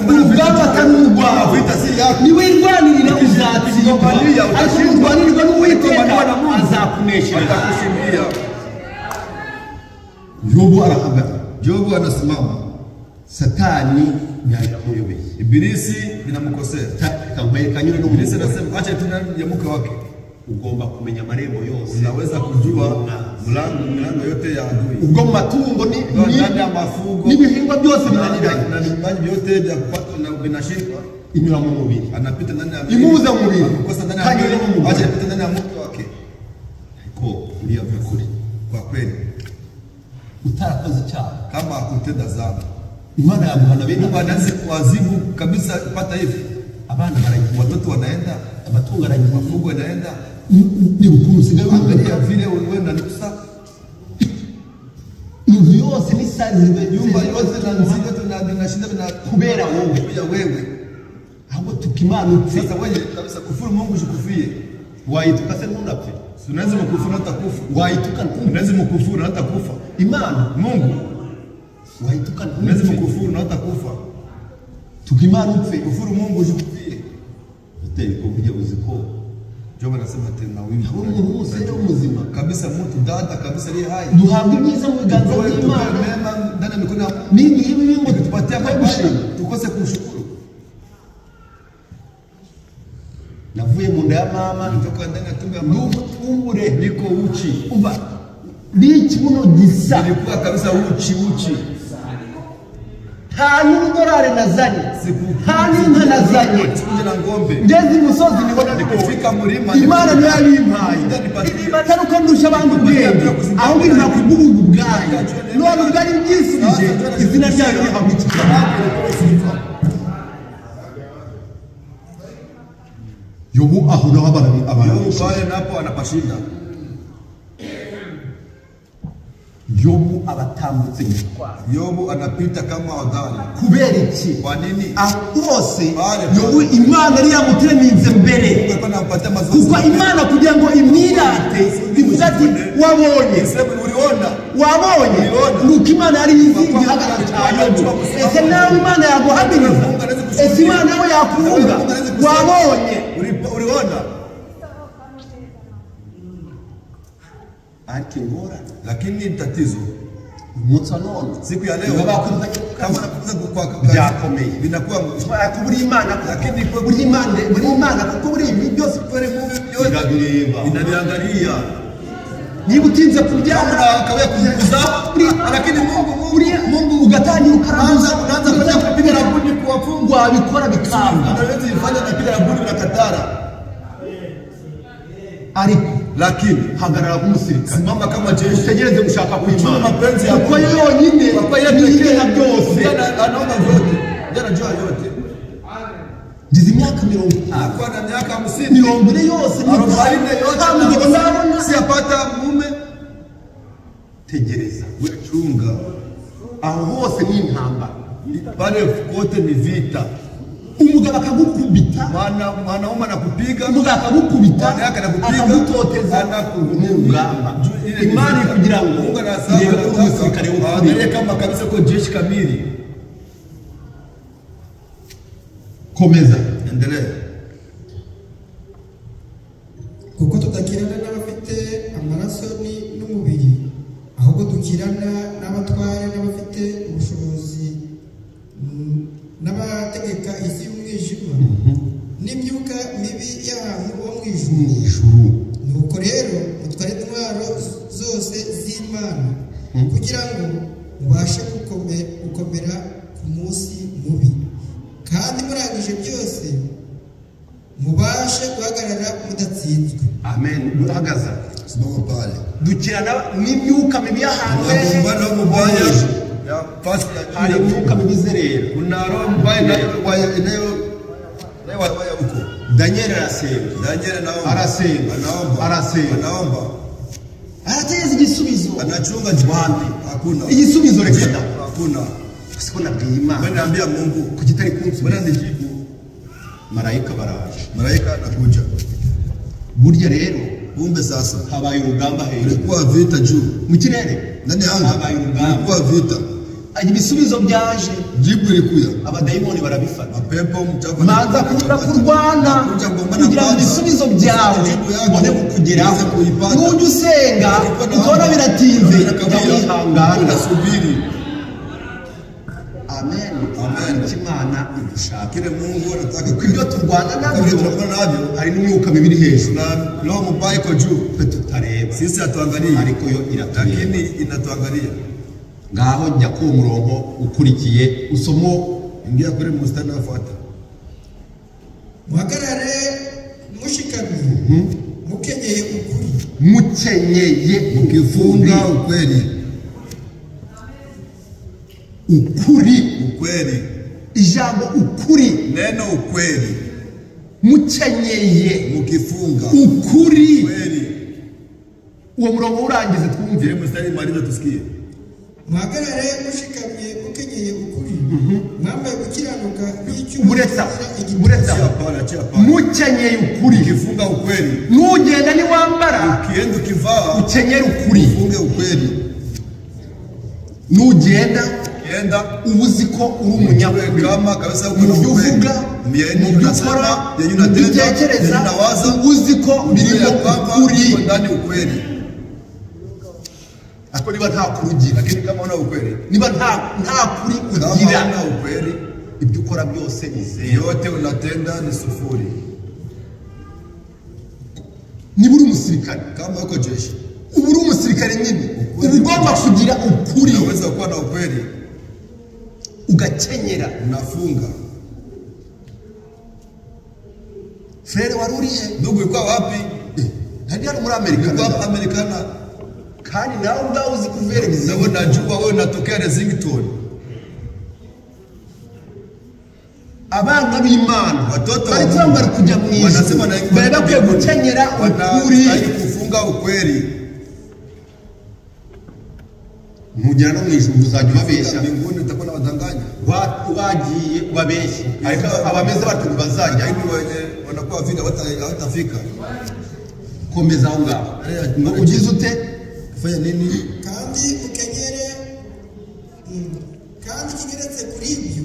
urugamba atari urwawe. Vita si yako. Niwirwanirira uzatsindwa, Ukigombania ariko utashindwa. nurwanirwa n'Uwiteka Ukigombaniwa na Mungu azakuneshereza. Atakushindia. Yobu arahagaze. Jobu anasimama. Satani yaramuyobeye. Ibilisi linamkosea. Kankwereka nyine Ibilisi n'umugore. anasema acha tu ndani ya mke wake. Ugomba kumenya amarembo yose. Unaweza kujua mlango yote ya adui. Ubwo mu matungo ni Ndio ndani ya mafugo n'ibihingwa byose na binaniranye, na vinywaji vyote vya kupata na vinashindwa. Inyura mu mubiri, Anapita ndani ya mwili. imubuza mu mubiri, Anakosa ndani ya kandi mwili. no mu mugore. Acha ipite ndani ya mke wake. Ariko uriya by'ukuri, Kwa kweli utarakoze icyaha, kama hakutenda dhambi, Imana yaguhana bene Mungu anaweza kuadhibu kabisa pata hivi. Abana baragiye, Watoto wanaenda, amatungo aragiye, mafugo yanaenda. Ni ukuntu usigaye Angalia unuka. vile wewe unanusa. Inzu yose n'isazi Nyumba yote na nzige tunashinda vina kubera wowe. Kuja wewe. Ahubwo tuka Imana upfe. Sasa wewe kabisa kufuru Mungu usikufie. Wayituka se ntunapfe? Si unaweza mkufuru na utakufa. Wayituka ntunapfe? Unaweza mkufuru na utakufa. Imana Mungu wayituka unaweza ntunapfe? mkufuru na utakufa. Tuka Imana upfe. Kufuru Mungu usikufie. Uteye ko kujya uzi ko Job anasema tena huyu aho umuntu wose ari muzima kabisa, mtu dada kabisa aliye hai. Duhabwa ibyiza mu biganza Tupewe by'Imana, mema ndani ya mikono ya Mungu. n'ibihe bibi ngo Tupatie tupatie mabaya gushima. tukose kumshukuru. Navuye mu nda ya mama Kutoka ndani ya tumbo ya mama n'ubutumbure niko uchi. Umva n'ikibuno gisa. Nilikuwa kabisa uchi uchi. Nta n'urudorari nazanye, nta n'inka nazanye. Sikuja na ng'ombe. Ngeze imusozi nibona Nikifika mlima Imana niyo yabimpaye. Atari uko ndusha abandi ubwenge, ahubwo impa kubw'ubuntu bwayo, none ubwo ari byisubije izina ryayo rihabwa icyubahiro. Yobu aho naho Yobu abaranisha. pale napo anapashinda. Yobu abatambutse gitwara. Yobu anapita kama hodari. Kubera iki? Kwa nini? Aho hose Pale. Yobu Imana yari yamutereninze mbere, Mungu alikuwa anampatia mazoezi. kuko Imana kugira ngo imwirate ivuze ati wabonye, Sema uliona. wabonye nuko Imana yari izi igihagararo cya Yobu. Ese nawe Imana yaguhamiriza? Ese Imana nawe yakuvuga wabonye? Uliona. Ariko ingorane, Lakini tatizo, Umunsi wa none Siku ya leo niba bakwirukanye kama nakuza kwa kazi byakomeye vinakuwa ariko buri Imana, Lakini buri Imana, buri Imana, kuko buri ibi byose kweli Mungu yote irabireba. Inaviangalia. Niba utinze kubyara, Akawia kuzaa, lakini Mungu Mungu ugatangira ukaraguza, unaanza kufanya kupiga rabuni kuwafunga, wabikora bikanga. Unaweza ifanya napiga rabuni na katara. Ariko Lakini hagarara nk'umusirikare, simama kama jeshi, utegereze gushaka kw'Imana, mapenzi ya kuko yo yonyine kwa yeye niyo pekee igena byose. Ndiye anaona vyote, ndiye anajua yote. Ngize imyaka 50, Alikuwa na miaka 50, 40 yose, 40 yote, nta mugabo ndabona. Siyapata mume. Tegereza, We chunga, aho hose ni intambara. Pale kote ni vita. Umugabo akagukubita, Mwana mwanaume anakupiga, umugabo akagukubita, Mwana yake anakupiga, akagutoteza, ni urugamba. Ile ni Imana vita. kugira ngo Mungu anasema irebe ko uri umusirikare w'ukuri. aangalie kama kabisa uko jeshi kamili. Komeza. Endelea. Kuko tudakirana n'abafite amaraso n'umubiri, ahubwo dukirana n'abatware n'abafite ubushobozi, n'abategeka isi y'umwijima n'imyuka mibi y'ahantu ho mu ijuru. Mu ijuru. Nuko rero mutware intwaro zose z'Imana kugira ngo mubashe gukomera ku munsi mubi, kandi murangije byose mubashe guhagarara mudatsinzwe. Amen. Duhagaza. Simama pale. Dukirana n'imyuka mibi y'ahantu Tunagombana na mubaya ya fasi ya hari imyuka mibi izerera. Kuna roho mbaya inayo nayo wabaya huko. Daniel arasenga. Daniel anaomba. Arasenga. Anaomba. Arasenga. Anaomba. Arategereza igisubizo. Anachunga jibu. Wapi? Hakuna. Igisubizo reka da. Hakuna. Siko nabwiye Imana. Wewe naambia Mungu kuki itari kunsubiza? Mbona nijibu? Marayika baraje. Malaika anakuja. Burya rero Kumbe sasa habaye urugamba hejuru. Kulikuwa vita juu. Mu kirere Ndani ya anga habaye urugamba. Kulikuwa vita. Ibisubizo byaje. Jibu ilikuya. Abadayimoni barabifata. Mapepo mchafu. Manza kuza kurwana Kuja kugombana kugira ngo kwanza. ibisubizo byawe Jibu yako ubone kukugeraho. uweze kuipata. Nujya usenga ukabona biratinze, Unakawia. jya wihangana. Unasubiri. Amen. Amen. Icyo Imana idushaka. Kile Mungu anataka Kuko ibyo turwana Kama nabyo tunarwana navyo, hari n'imyuka mibi iri hejuru. na roho mbaya iko juu. Twe tutareba. Sisi hatuangalii, Ariko yo iratureba. lakini inatuangalia. Ngaho jya ku murongo ukurikiye usomo. Ingia kule mstari unaofuata. Muhagarare mushikamye, mukenyeye ukuri. Mukenyeye Mkifunga ukweli. Ukuri. Ukweli. Ijambo ukuri. Neno ukweli. Mukenyeye. Mkifunga ukuri. Ukweli. Uwo murongo urangize twumve. Ile mstari maliza tusikie. Muhagarare mushikamye mukenyeye ukuri, mwambaye gukiranuka nk'icyuma Buretsa, kigira buretsa. Hapana, achia hapana. Mukenyeye ukuri. Ukifunga ukweli. Nugenda niwambara, Ukienda ukivaa, ukenyere ukuri. ufunge ukweli. Nugenda Ukienda uba uzi ko uri umunyakuri. kama kabisa uko Mu na byo ukweli. uvuga, Yenye mu byo unasema, ukora, yenye mu byo unatenda, utekereza, yenye unawaza, uba uzi ko ujue birimo ya kwamba ukuri. uko ndani ukweli. Ariko niba nta kuri ugira, Lakini kama una ukweli, niba nta kuri kama ugira, una ukweli, ibyo ukora byose ni zero. yote unatenda ni sufuri. Niba uri umusirikare, Kama uko jeshi, uba uri umusirikare nyine, uba ugomba kugira ukuri. unaweza kuwa na ukweli, Ugakenyera. unafunga. Frere wari uri he? Ndugu, ulikuwa wapi? Nari hano muri Amerika. Ulikuwa Amerikana. Kandi nawe ubwawe uzi kuvera Na unajua wewe unatokea Lexington. Abana b'Imana Watoto wa bari Mungu kwambara kujya mu ijuru, wanasema na bari bakwiye gukenyera ukuri. wanastahili kufunga ukweli. Nugera no mu ijuru uzajya ubabeshya. Mbinguni utakuwa na wadanganya. Wagiye ubabeshye, ariko abameze batyo ntibazajyayo. Lakini wenye wanakuwa vile hawatafika. Komeza aho ngaho. Ngo ugize ute? Fanya nini? Kandi mukenyere, kandi ikigeretse kuri ibyo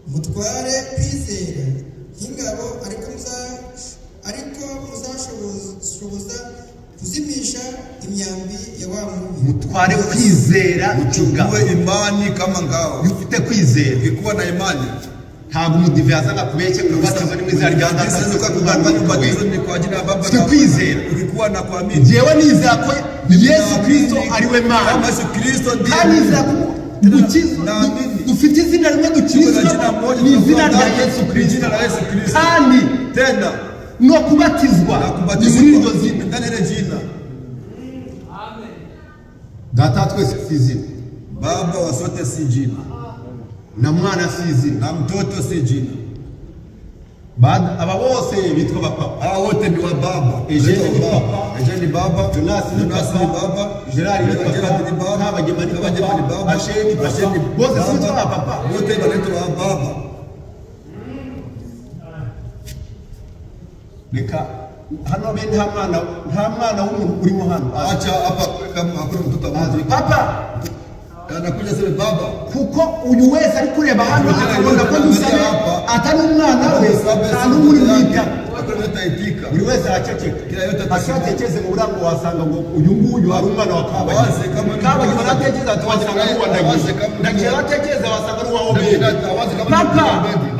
mutware kwizera nk'ingabo, ariko muzashoboza Kuzimisha imyambi ya wa mubi. Mutware kwizera. Uchukue imani kama ngao. Iyo ufite kwizera, Ukikuwa na imani, ntabwo umudive yazaga kubeshya ngo ubatizo ni mu izina rya Data Sasa na Umwana n'Umwuka ubatizo Wera. ni kwa jina la Baba Ufite na kwizera. Ukikuwa na kuamini. Njyewe nizera ko Yesu Kristo ari we Kama Mana, Yesu Kristo ndiye kandi nizera ko gukiza Naamini. dufite izina rimwe Tuko na jina dukirizwamo, moja ni izina tunakuwa rya ndani, Yesu ni Kristo, jina la Yesu Kristo. kandi Tena no kubatizwa na ni muri kubatizwa iryo zina. ndani ya ile jina. Data wa twese si izina, Baba wa sote si jina, na mwana si izina, na mtoto si jina. Aba bose bitwa bapapa. Hawa wote ni wa baba. Eugene ni Baba. papa. Eugene ni baba. Jonas ni Jonas ni papa. baba. Gerard ni papa. Gerard ni baba. Kabagema ni Kabagema papa. ni baba. Ashe ni papa. Ashe ni Bose baba. si bitwa ba papa. Wote wanaitwa wa baba. Reka hano be nta mwana w'umuntu urimo hano. Acha hapa kama hakuna mtoto wa mtu. Papa, Anakuja sema baba. kuko uyu wese ari kureba hano akabona ko dusabe atari umwana we, nta n'umwe uri mwita. Hakuna mtu ataitika. Buri wese araceceka, Kila yote atasema. atekereze mu burango wasanga ngo uyu nguyu ari umwana wa Kabagema. Awaze kama ni- Kabagema aratekereza ati wagira ngo ari uwa Awaze Ndagije. kama ni- Ndagije aratekereza wasanga ari uwa Obedi. Awaze kama ni- Papa,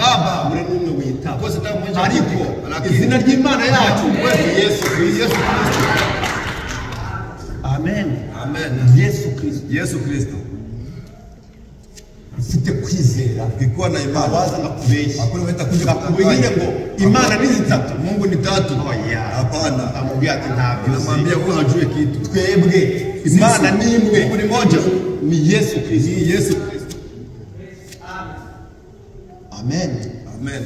Baba. buri n'umwe wita. Kose nta mmoja Ariko kuitika. Lakini- izina ry'Imana yacu ni Yesu Kristo. Yesu Kristo. Amen. Amen. Yesu Kristo. Yesu Kristo. Ufite kwizera, Ukikuwa na imani, waza ngakubeshya, hakuna mtu atakuja ngakubwire ngo Imana ni zitatu. Mungu ni tatu. Oya. Hapana. Amubwira ati ntabyo uzi. Namwambia huyu hajui kitu. Twebwe Imana ni imwe, Mungu ni moja. ni Yesu Kristo. Ni Yesu Kristo. Amen. Amen.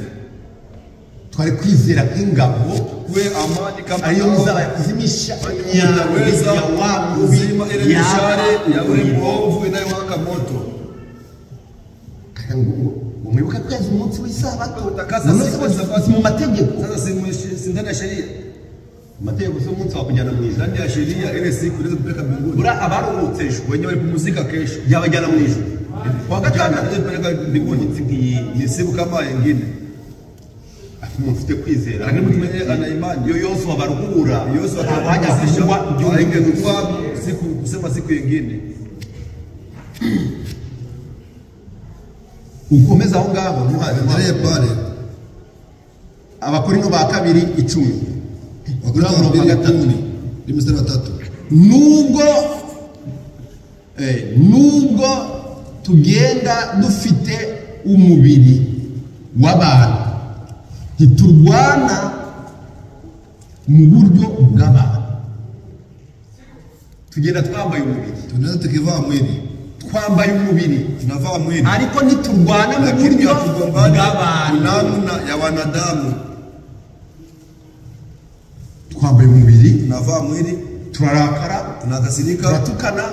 Twari kwizera nk'ingabo Kuwe amani kama ariyo ngao. muzaba kuzimisha imyambi Utaweza ya wa mubi kuzima ile mishale ya ule umuriro. mwovu inayowaka moto. Ngo mwibuke kweza umunsi w'isabato. Utakasa None siku ya se Sabato. si mu mategeko. Sasa si ndani ya sheria. Amategeko si umunsi wakujyana mu ijuru. Ndani ya sheria ile siku inaweza kupeleka mbinguni. Buriya abaruhutse ejo Wenyewe walipumzika kesho. yabajyana mu ijuru. Kuwa Jana gatandatu inaweza kupeleka mbinguni. iminsi nk'iyi Ni siku kama nyingine. ati umuntu ufite kwizera, Lakini mtu mwenye ana imani iyo Yosuwa baruhura Yoshua ntabwo hajya atapumzisha, kuvugwa iby'undi munsi. haingekuwa siku kusema siku nyingine. Ukomeze aho ngaho ntuhaze. Endelee pale. Abakorinto ba kabiri 10. Wakorintho wa Umurongo wa pili gatatu. 10 ni mstari wa 3. Nubwo tugenda dufite umubiri w'abantu, ntiturwana mu buryo bw'abantu. Tugenda twambaye umubiri, Tunaweza tukivaa mwili, twambaye umubiri, tunavaa mwili, ariko ntiturwana mu lakini buryo hatugombani bw'abantu. namna ya wanadamu. Twambaye umubiri, Tunavaa mwili, turarakara, tunakasirika, turatukana,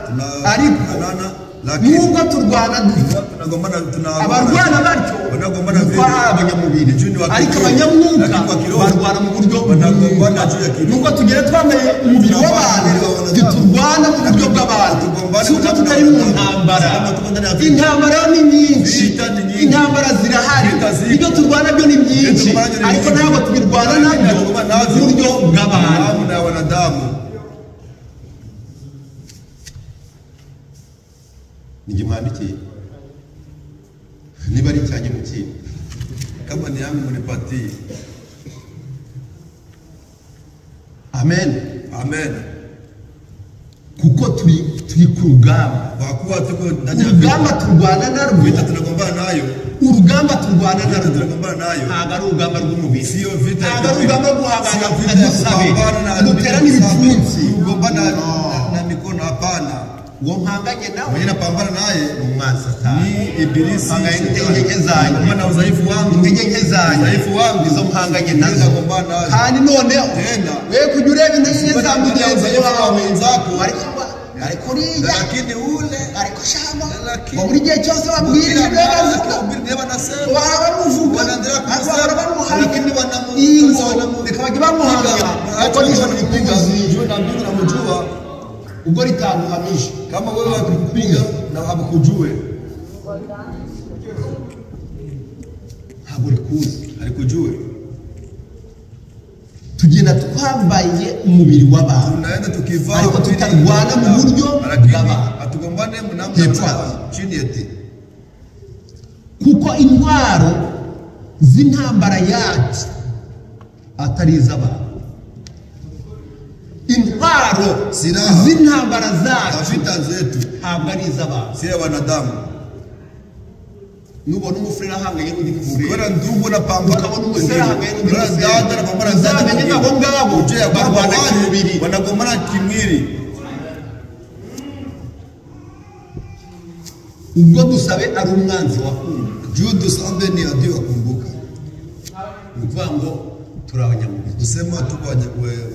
ariko tunakanana, lakini nubwo turwana dutyo, tunagombana, tunagombana abarwana batyo wanagombana ni uko vile. ari abanyamubiri, Juu ni wa ariko kiroho. abanyamwuka Lakini kwa kiroho barwana mu buryo wanagombana bw'umwuka. juu ya kiroho. Nubwo tugera twambaye umubiri w'abantu, ntiturwana mu buryo bw'abantu. Tugombane Si uko tutari mu ntambara. Intambara ni nyinshi, Vita ni nyingi. intambara zirahari, Vita ziko. ibyo turwana byo ni byinshi, Ibyo turwana byo ni ariko byinshi. ntabwo tubirwana Lakini nabyo hatugombana navyo mu buryo bw'abantu. namna ya wanadamu. Ninjye mwandikiye, niba ari icyanjye mukindi. Kama ni yangu mnipatie. Amen. Amen. Kuko turi ku rugamba. Kwa kuwa tuko ndani ya vita. Urugamba turwana narwo, Vita tunagombana nayo, urugamba turwana vita narwo tunagombana nayo ntabwo ari urugamba rw'umubiri, Siyo vita ya ntabwo ari urugamba rwo guhangana Siyo vita ya dusabe kupambana na duterane ibipfunsi, kugombana na mikono, hapana. Uwo mpanganye nawe Mwenye napambana naye ni umwanzi Satani. ni ibilisi. Mpanganye n'intege shetani. nke zanjye. Nagombana na udhaifu wangu, Intege nke zanjye udhaifu wangu nizo mpanganye Nizo nazo. nagombana nazo. Kandi noneho Tena. we kujya ureba intege nke za mugenzi Udhaifu wa wawe mwenzako. ariko ariko uriya, Lakini ule ariko shamba Lakini- ngo buri gihe cyose wabwira kila ibyo mara bavuga, akihubiri ndiye wanasema bahora bamuvuga, Wanaendelea ariko bahora bamuhanga lakini wanamu- ingo wanamu- reka bajye bamuhanga kuko nijoro kupiga rikuzi juu na mbingu namjua. Ubwo ritaguhamije, Kama wewe wakikupiga na hakujue, ntabwo rikuzi. alikujue. Tugenda Tugenda twambaye umubiri w'abantu, Tunaenda tukivaa ariko mwili tutarwana mu wa buryo wanadamu, lakini bw'abantu. hatugombane mnamna Hepfo. chini eti Kuko intwaro z'intambara yacu atari iz'abantu. Intwaro Silaha. z'intambara zacu vita zetu ntabwo ari iz'abantu. si ya wanadamu. Nubona umufurere ahanganye n'undi mufurere, Ukiona ndugu anapambana ukabona umusore ahanganye n'undi ukiona musore, dada anapambana na dada uzamenye mwingine, abo ngabo ujue ya kwamba barwana wale kimubiri. wanagombana kimwili. Ubwo Dusabe ari umwanzi wakumva, Juu Dusabe ni adui wa kumbuka, ni ukuvuga ngo turi abanyamubiri, kusema tuko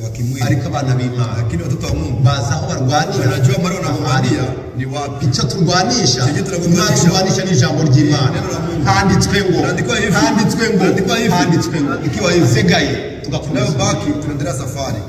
wa kimwili, ariko abana b'Imana lakini watoto wa Mungu bazi aho barwanira, wanajua mahali wanagombania ni wapi. Icyo turwanisha, Icyo turagombanisha. turwanisha ni ijambo ry'Imana. Neno la Mungu. Handitswe ngo, Handikwa hivi. handitswe ngo, Handikwa hivi. handitswe ngo, Ikiwa hivi. isigaye tugakomeza. Tunayobaki tunaendelea safari.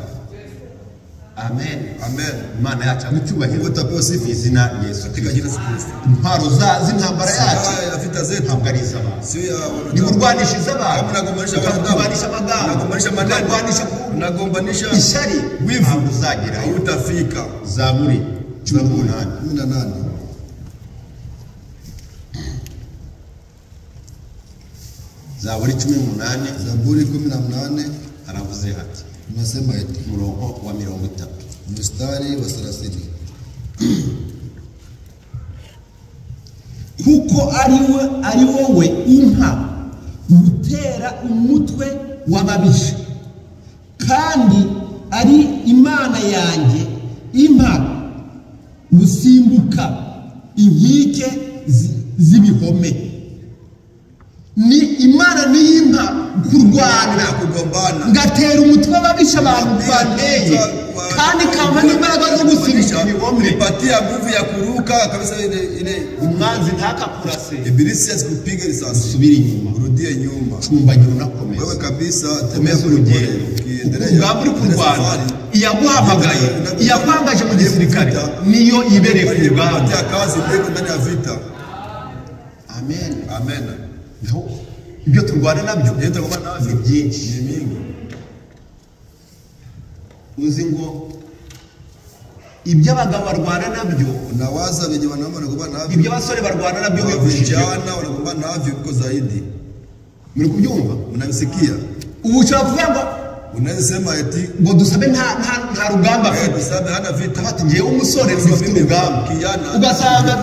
Amen. Amen. Imana yacu mu cyubahiro, Mungu atapewe sifa mu izina rya Yesu katika jina la Yesu Kristo. Intwaro z'intambara yacu Silaha ya vita zetu ntabwo ari iz'abantu. sio ya Niba wanadamu. urwanisha iz'abantu, Kama unagombanisha wanadamu, ukarwanisha amagambo, unagombanisha maneno, ukarwanisha unagombanisha ishyari, wivu, ntabwo uzagerayo. hautafika. Zaburi 18. 18. Zaburi 18 Zaburi 18 haravuze hati, unasema eti umurongo wa 30. mstari wa 30. Kuko ari wowe umpa gutera umutwe w'ababisha, kandi ari Imana yanjye impa gusimbuka inkike z'ibihome. Ni Imana niyimpa kurwana, Kugombana ngatera umutwe w'ababisha abantu banteye, kandi ikampa n'imbaraga zo gusimbuka ibihome. nipatia nguvu ya kuruka kabisa ile ile. Umwanzi ntakakurase, Ibilisi asikupiga risasi, usubire inyuma, urudie nyuma. cumbagira unakomeza, Wewe kabisa tembea komeza urugendo, ukiendelea urugamba uri kurwana. safari. Iyaguhamagaye, iyakwangaje mu gisirikare, niyo ibereye ku rugamba. Kupatia kazi ndiko ndani ya vita. Amen. Amen. Naho ibyo turwana nabyo Ndio tunagombana ni navyo byinshi. ni mingi. Uzi ngo ibyo abagabo barwana nabyo, Unawaza venye wanaume wanagombana navyo, ibyo abasore barwana nabyo bigushije. vijana wanagombana navyo viko zaidi. Muri kubyumva? Mnamsikia? Ubu ushobora kuvuga ngo Unaweza sema eti ngo Dusabe nta rugamba eh, afite. Dusabe hana vita. Ati ngewe umusore mfite urugamba. Kijana. Ugasanga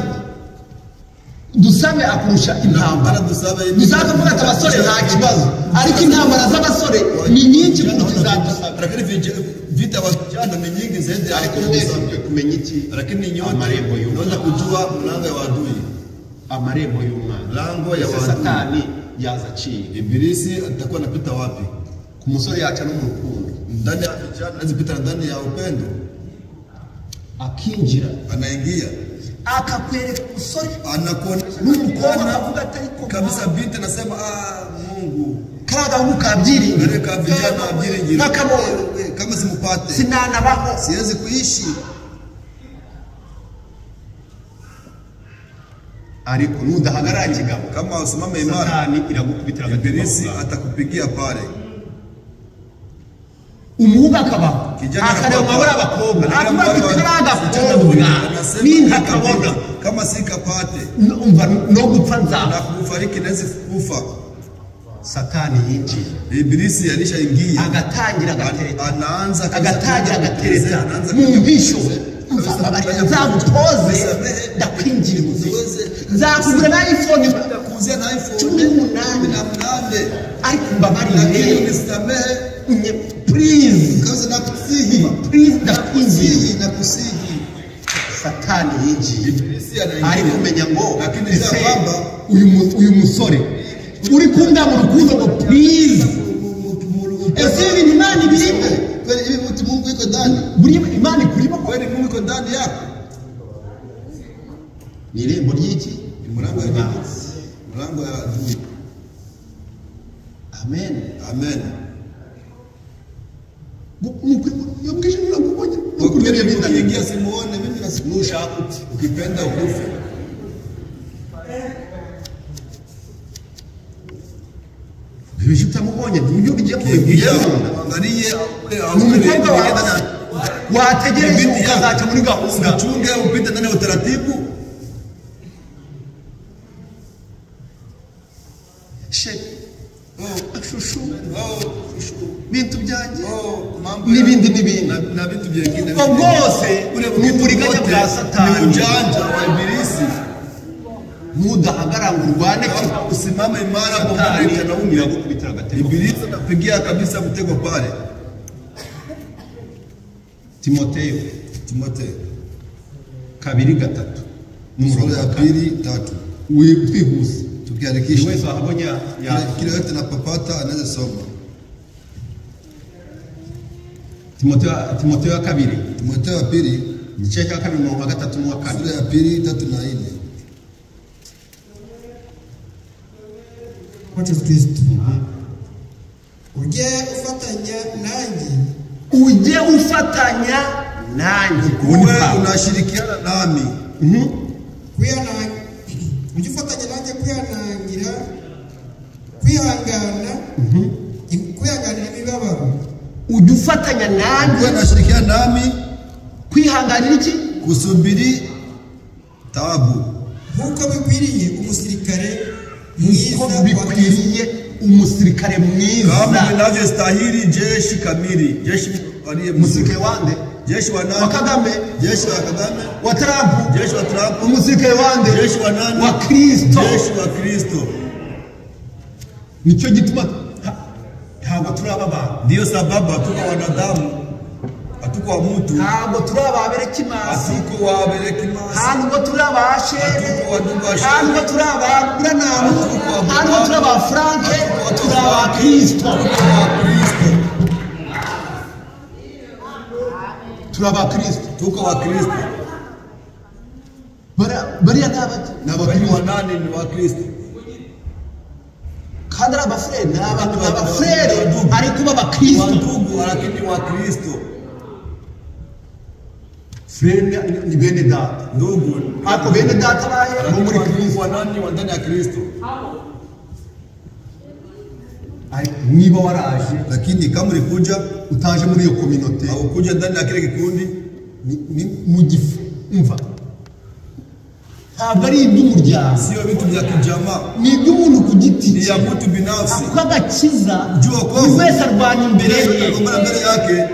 Dusabe akurusha intambara. Dusabe Dusabe akavuga ati abasore nta kibazo, ariko intambara z'abasore ni nyinshi kuruta iza Dusabe. Lakini vita wa vijana ni nyingi zaidi ya Ariko mwese mukwiye kumenya iki? Lakini nyote Amarembo y'umwana. unaweza kujua mlango ya adui. Amarembo y'umwana. Mlango ya Ese adui. Satani yaza aciye Ibilisi atakuwa anapita wapi? ku musore, yaca no mu rukundo, Ndani ya vijana anaweza pita ndani ya upendo, akinjira, anaingia akakwereka umusore anakuonesha n'umukobwa, akavuga ati ariko kabisa, binti anasema ah, Mungu kariya gahungu ka byiringiro, Reka vijana byiringiro nakabonye kama simupate sinanabaho, siwezi kuishi. Ariko nudahagarara kigabo, Kama usimame imara, Satani iragukubitira agatima Ibilisi ku bwawe. atakupigia pale. Umuhungu akabaho, Kijana akareba anakuwa amabara y'abakobwa, Anareba akavuga ati amabara kariya msichana gakobwa anasema nintakabona, kama sikapate umva no gupfa nzapfa. na kufariki nawezi kufa. Satani yinjiye, Ibilisi alishaingia, agatangira agatereta, anaanza kabisa agatangira agatereta anaanza mu mpisho. Kabisa, Mbabarira, nzagutoze, ndakwinginze, nzakugura na iPhone kuuzia na iPhone 18, 18, ariko lakini mbabarire, unisamehe please, kabisa, nakusihi, please, ndakwinginze. nakusihi. Satani yinjiye, Ibilisi anaingia. ariko menya ngo Lakini ese kwamba uyu musore uri kunda mu rukundo ngo please, ese ibintu Imana ibirimo? Kweli hivi mtu Mungu iko ndani? Buri Imana ikurimo? Kweli Mungu iko ndani yako? Ni irembo ry'iki? Ni mlango ya nini? Mlango ya adui. Amen. Amen. Iyo bwije nakubonye. Kwa kweli ukiingia simuone mimi na Nushaka uti ukipenda ukufe. Ibyo utamubonye nibyo bijya Kiingia gahunda. uangalie Ni umukobwa wawe wategereje ukazaca muri gahunda. Uchunge upite ndani ya utaratibu. Chéri, Oh, chouchou, oh, chouchou. bintu byanjye Oh, mambo n'ibindi n'ibindi. Na vitu vingine. Ubwo bwose Ule ni uburiganya bwa ni Satani. ujanja wa ibilisi. Nudahagarara ngo urwane, Kama usimame imara kwa Satani mwanaume, iragukubitira agatego. ibilisi atapigia kabisa mtego pale. Timoteyo Timotheo 2:3 sura ya 2:3. Twihuse. Buri Tukiandikisha wese wahabonye ya kila yote napapata anaweza soma. Timoteyo ya 2 Timotheo ya 2 igice cya 2 umurongo wa 3 n'uwa 4. sura ya 2 3 na 4. Wacu Kristo, ujye ufatanya nanjye Ujye ufatanya nanjye. Uwe unashirikiana nami ujye ufatanya nanjye kwihanangira kwihangana kwihanganira imibabaro. Ujye ufatanya nanjye uwe unashirikiana nami kwihanganira iki? kusubiri taabu nk'uko bikwiriye umusirikare mwiza Uko wa Kristo. bikwiriye umusirikare mwiza. kama inavyostahili jeshi kamili. Jeshi aliye Umusirikare wande? Jeshi wa nani? Wa Kagame. Jeshi wa Kagame. Wa Trump. Jeshi wa Trump. Umusirikare wande? Jeshi wa nani? Wa Kristo. Jeshi wa Kristo. Nicyo gituma ntabwo turi aba bantu. Ndiyo sababu hatuko wanadamu, hatuko wa mtu, Ntabwo turi ababerekimasi. hatuko wa Berekimasi, Ntabwo turi abashere. hatuko wa ndugu wa Ntabwo Shere, turi aba Buranamu. Ntabwo turi aba Franke. Turi aba Kristo. hatuko wa Kristo, Turi aba Kristo. tuko wa Kristo. Bariya ni abaki? Ni Bali abakristo. wa nani? Ni wa Kristo. Kandi ari abafurere, ni abafurere ariko b'abakristo. Wa ndugu lakini wa Kristo. Furere ni bene data. Ndugu Ariko bene data bahe bo muri lakini Kristo. wa nani? Wa ndani ya Kristo. Ariko niba waraje Lakini kama ulikuja utaje muri iyo kominote, haukuja ndani ya kile kikundi, ni mu gifu umva, ntabwo ari iby'umuryango, sio vitu vya kijamaa, ni iby'umuntu ku giti ni cye. ya mtu binafsi. Kuko agakiza Juu wokovu. buri wese arwana imbere ye, Anagombana mbele yake,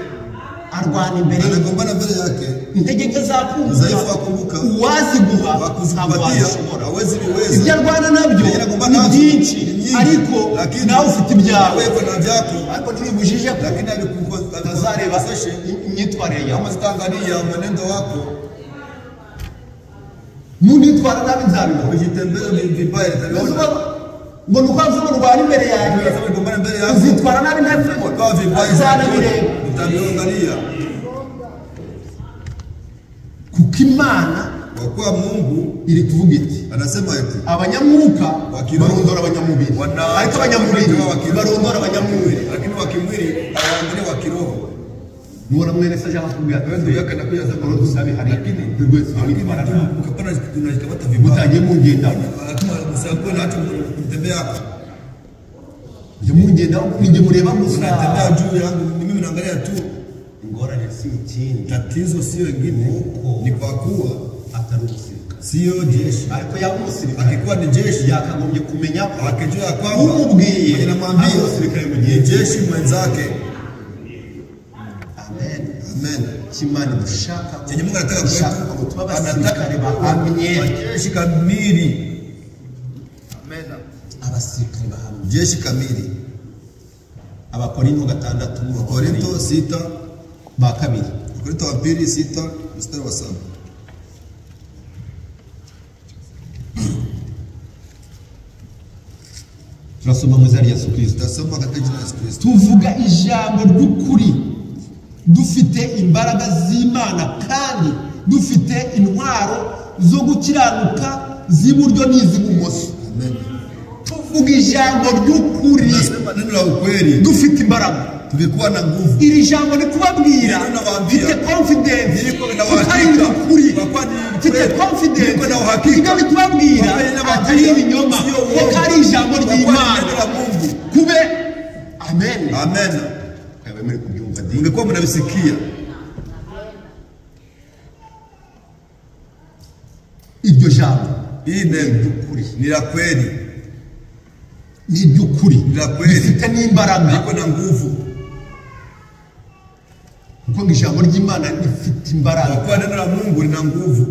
arwana imbere ye. anagombana mbele yake. Intege nke zakumva, Udhaifu wakumbuka, uwaziguha ntabwo wakuzikupatia wazishobora. hawezi viweza. Ibyo arwana nabyo Yeye anagombana ni navyo byinshi, ni nyingi, ariko lakini nawe ufite ibyawe. wewe na vyako, Ariko ntibibujije ko lakini utazareba alikukoseshe imyitwarire yawe. kama zitaangalia mwenendo wako, Nunitwara nabi nzabibona. ukijitembeza vibaya itaona. Ngo ni uko mvuga urwana imbere yanjye, Sasa ukigombana mbele yako uzitwara nabi ntabibona, ukawa vibaya, uzanabireba. utaviangalia. Kuko Imana Kwa kuwa Mungu iri kuvuga iti anasema eti abanyamwuka Wakiroho. barondora abanyamubiri, ariko abanyamubiri barondora abanyamubiri. lakini wa kimwili hawaangalii wa kiroho. Nubona mwene se aje akakubwira ati Wewe ndugu yake anakuja sasa, "Oro dusabe hariya." lakini Buri wese witwara nabi. ukapana tunajikamata vibaya, Mutagiye mungendaho, lakini msiakuwe na watu mtembea hapa, mujye mungendaho, ninjye mureba gusa. unatembea juu yangu, ni mimi naangalia tu. Ingorane si ikindi, Tatizo sio ingine, ni kwa kuwa atari umusirikare. sio jeshi. Ariko yaba umusirikare Akikuwa ni jeshi, yakagombye kumenya ko akijua ya kwamba umubwiye mwenye namwambia ari umusirikare ni mugenzi. jeshi mwenzake. Amen. Amen. Icyo Imana idushaka, Chenye Mungu anataka ishaka kwetu, ngo tube abasirikare anataka bahamye, jeshi kamili. Amen. abasirikare bahamye. Jeshi kamili. Abakorinto 6 umurongo wa Korinto 6, ba 2. Korinto wa pili 6 mstari wa 7. Turasoma mu izina rya Yesu Kristo. Tutasoma katika jina la Yesu Kristo. Tuvuga ijambo ry'ukuri dufite imbaraga z'Imana kandi dufite intwaro zo gukiranuka z'iburyo n'iz'ibumoso. Amen. Tuvuga ijambo ry'ukuri Tunasema neno la ukweli dufite imbaraga. tukikuwa na nguvu. Iri jambo ni kubabwira Ninawaambia. mfite confidence Niko na ko ari uhakika. ukuri, Kwa kuwa ni mfite kweli. confidence Niko na uhakika. ibyo bitubabwira Kwa kuwa atari ibinyoma, sio kuko uongo. ari ijambo Kwa kuwa ni ry'Imana. neno la Mungu. Kube Amen. Amen. Muri kubyumva di. Mungekuwa mnavisikia. Iryo jambo Hii neno ni la kweli. Ni iry'ukuri. Ni la kweli. Rifite n'imbaraga. Liko na nguvu. Kuko ngo ijambo ry'Imana rifite imbaraga. Kwa neno la Mungu lina nguvu.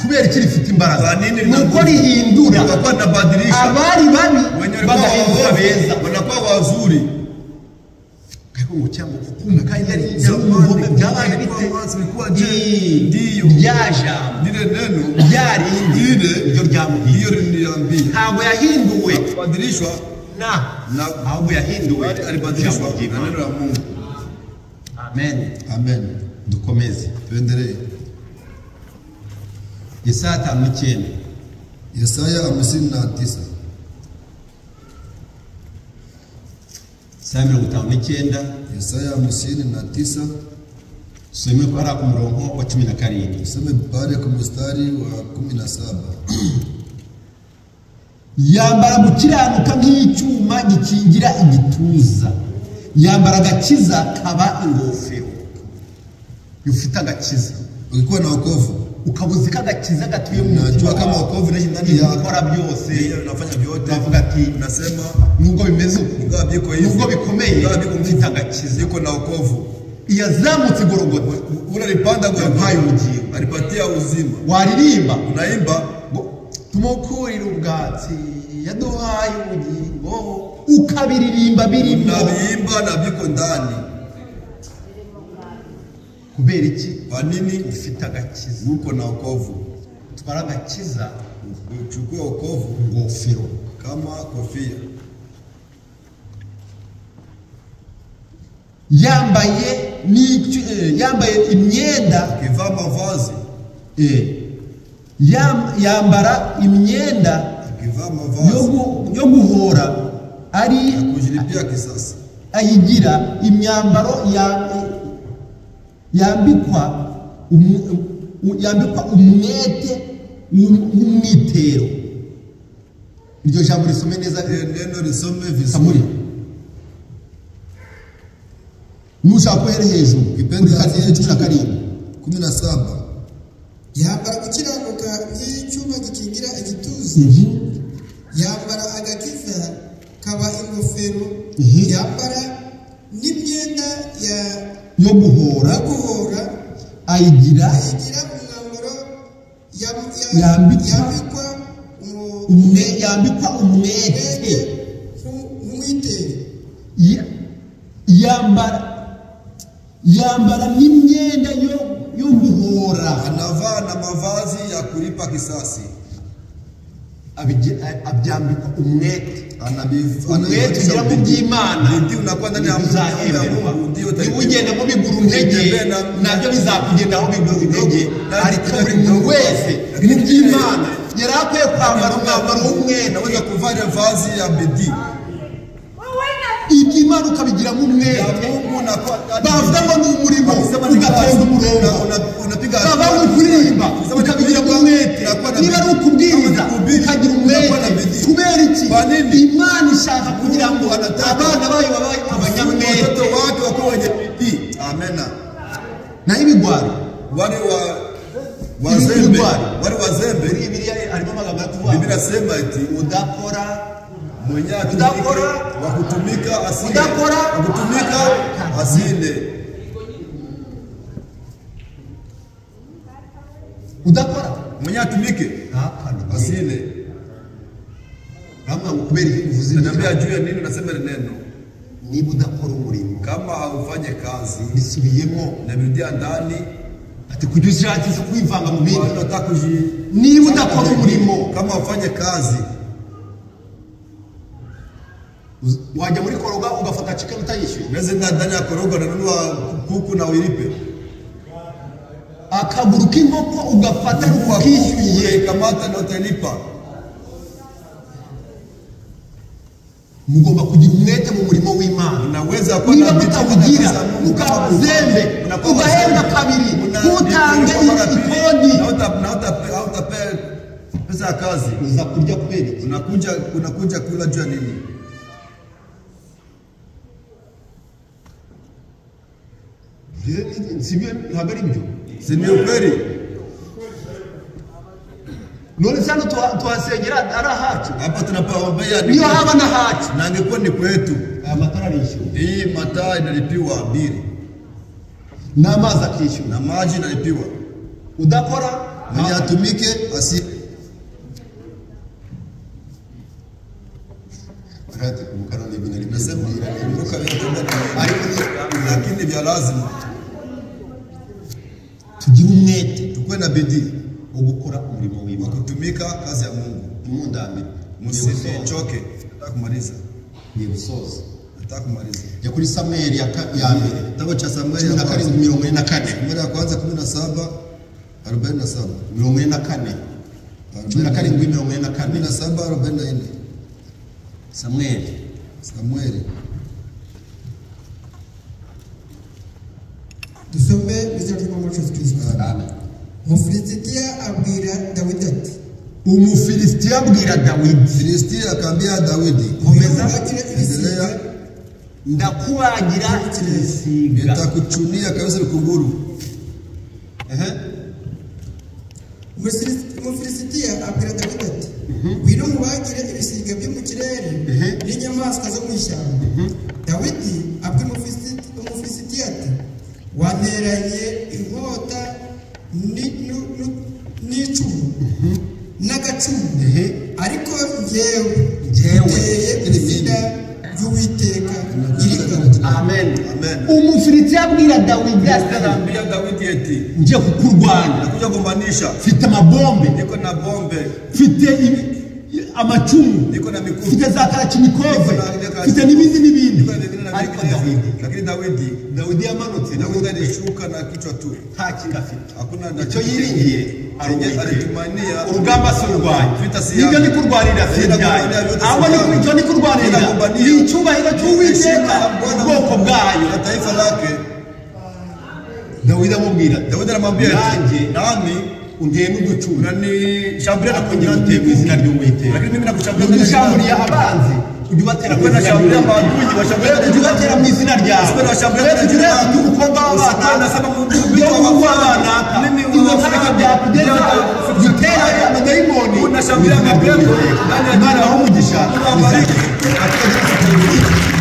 Kubera iki rifite imbaraga? Kwa nini lina Nuko nguvu? rihindura Kwa kuwa linabadilisha. abari babi Wenye walikuwa bagahinduka beza. waovu wanakuwa wazuri. Ariko ngo cyangwa kukumva yari umugome byabaye bite? Ilikuwa je? Ndiyo. Rya jambo Lile neno rya rindi lile niryo ryamuhinduye. ndiyo liliniambia. Ntabwo yahinduwe Kubadilishwa na na ahubwo yahinduwe bali alibadilishwa ijambo na ry'Imana. neno la Mungu. Amen. Amen. Dukomeze. Tuendelee. Yesaya 59. Yesaya 59. Yesaya 59. Yesaya 59. Tusome ko ari ku murongo wa 17. Tusome pale kwa mstari wa 17. Yambara gukiranuka nk'icyuma gikingira igituza. Yambara agakiza kaba ingofero. Ufite agakiza. Ukikuwa na wokovu ukabuzi kagakiza gatuye mu mutima. Unajua kama wokovu inaishi ndani yako. Ukora byose. Ndiyo, unafanya vyote. Unavuga ati unasema nubwo bimeze uko, ingawa biko hivi, nubwo bikomeye, ingawa biko mfite agakiza. Niko na wokovu. Iyazamutse Golgotha, Ule alipanda Golgotha, yampaye ubugingo. Alipatia uzima. Waririmba unaimba ngo tumukurire ubwatsi yaduhaye ubugingo, ukabiririmba birimo. Unabiimba na biko ndani. Kubera iki? Kwa nini? Ufite agakiza. Uko na wokovu. Twara agakiza, uchukue wokovu ingofero kama kofia. Yambaye yambaye imyenda, akivaa mavazi, yambara imyenda akivaa mavazi yo guhora ari kujilipia kisasi, ayigira imyambaro yambikwa umwete w'umwitero. Iryo jambo risome neza, neno risome vizuri. Nushaka kuhera hejuru Kipindi cumi na karindwi. 17. Yambara gukiranuka nk'icyuma gikingira igituza. Yambara agakiza kaba ingofero. Yambara n'imyenda yo guhora ayigira umwambaro yambikwa umwete nk'umwitero. Yambara n'imyenda yo guhora. Anavaa na mavazi ya kulipa kisasi. Abyambikwa umwete. Umwete ugera mu by'Imana uzahemberwa. Niba ugenda mu biguru ntege nabyo bizakugendaho biguru intege. Ariko buri muntu wese mu by'Imana yari akwiye kwambara umwambaro w'umwete. Naweza kuvaa vazi ya bidii. Iby'Imana ukabigiramo umwete. Bavuga ngo ni umurimo ugatonda umurongo. Baba ari ukuririmba ukabigiramo umwete. Niba ari ukubwiriza ukagira umwete. Kubera iki? Imana ishaka kugira ngo abana bayo babe abanyamwete. Watoto wake wakuwe wenye bidii. Amen. Naho ibigwari wale wazembe, wale wazembe. Bibiliya harimo amagambo atuvuga. Biblia inasema eti udakora mwenye atumike wa kutumika asile. Udakora wa kutumika asile. Udakora mwenye atumike asile. Kama ukubera uvuze Niambia juu ya nini unasema neno? Niba udakora umurimo, kama haufanye kazi, bisubiyemo nabirudia ndani. Ati kujya ushakisha kwivanga mu bindi. Niba udakora umurimo, kama ufanye kazi, wajya muri koroga ugafata chicken utayishyuye. Unaweza enda ndani ya koroga unanunua kuku na uilipe. Akaguru k'inkoko ugafata ukishyuye, kamata na utalipa. Mugomba kugira umwete mu murimo w'Imana. Unaweza kuwa na mutabugira ukazembe ugahemba kabiri utange ikodi na utapea pesa ya kazi. Uza kurya kubera iki? Unakuja kula juu ya nini? Sibyo, ntabwo ari byo. Si ni ukweli? None se hano tuhasengera ari ahacu? Hapa tunapaombea ni Niyo kwetu. haba n'ahacu, Na angekuwa ni kwetu, aya matara arishyura, hii mataa inalipiwa bili n'amazi akishyura, na maji inalipiwa. Udakora Mwenye atumike asi Nasema kumbuka vile tembea, lakini vya lazima. Tugire umwete Tukuwe na bidii wo gukora umurimo wa w'Imana. kutumika kazi ya Mungu. Ntimundambire. Msichoke. Nataka kumaliza. Ngiye gusoza. Nataka kumaliza. Jya kuri Samweli ya mbere, Kitabu cha Samueli cumi ya na kwanza. karindwi 44. Samueli ya kwanza 17 47. 44, 17 44. 17 44. Samweli. Samueli. Dusome mu izina ry'Umwami wacu Yesu Kristo. Amen. Umufilisitiya abwira Dawidi ati: Umufilisitiya abwira Dawidi. Filistia akaambia Dawidi, Komeza. "Ubagire ibisiga endelea, Ndakubagira ibisiga. nitakuchunia kabisa vikunguru. Ehe. Umufilisitiya abwira Dawidi ati: "Ngwino nkubagire ibisiga byo mu kirere n'inyamaswa zo mu ishyamba." Dawidi abwira Umufilisitiya ati: "Wanteranye inkota n'icumu n'agacumu, ariko njyewe Njyewe. nteye izina ry'Uwiteka Nyiringabo." Amen. Amen. Umufilisitiya abwira Dawidi ati: Anaambia Dawidi eti Ngiye kukurwanya, nakuja gombanisha, mfite amabombe, niko na bombe, mfite amacumu, niko na mikuki, mfite za karachinikove, mfite n'ibindi n'ibindi. niko na vingine na Ariko vingine. Dawidi, Lakini Dawidi, Dawidi yamanutse Dawidi alishuka na kichwa tu, nta kintu afite. Hakuna na Icyo yiringiye ari Chenye Uwiteka. alitumania Urugamba si urwanyu, Vita si nibyo yangu. ndi kurwanira si Vita ibyanyu, kurwanira vyote si ahubwo vyangu. icyo ndi kurwanira Vita ni icyubahiro cy'Uwiteka, Heshima ya Bwana ubwoko bwayo. na taifa lake. Dawidi amubwira ati: Dawidi anamwambia eti, Nanjye nami unteye n'uducumu, unanishambulia na ariko njye nguteye mu izina ry'Uwiteka. Lakini mimi nakushambulia kwa jina Ugushambulia abanzi, ujye ubatera mu izina Unashambulia ry'Uwiteka. maadui, washambulia Ujye ubatera mu izina ryawe. Unashambulia Ujye ureba undi mukobwa w'abana, Unasema ujye umuhungu w'abanaka. Mimi Ibyo ntacyo byakugezaho, gutera amadayimoni Unashambulia mu izina mapepo. ry'Uwiteka. Imana ibahe umugisha. Mungu awabariki. Katika jina la Yesu.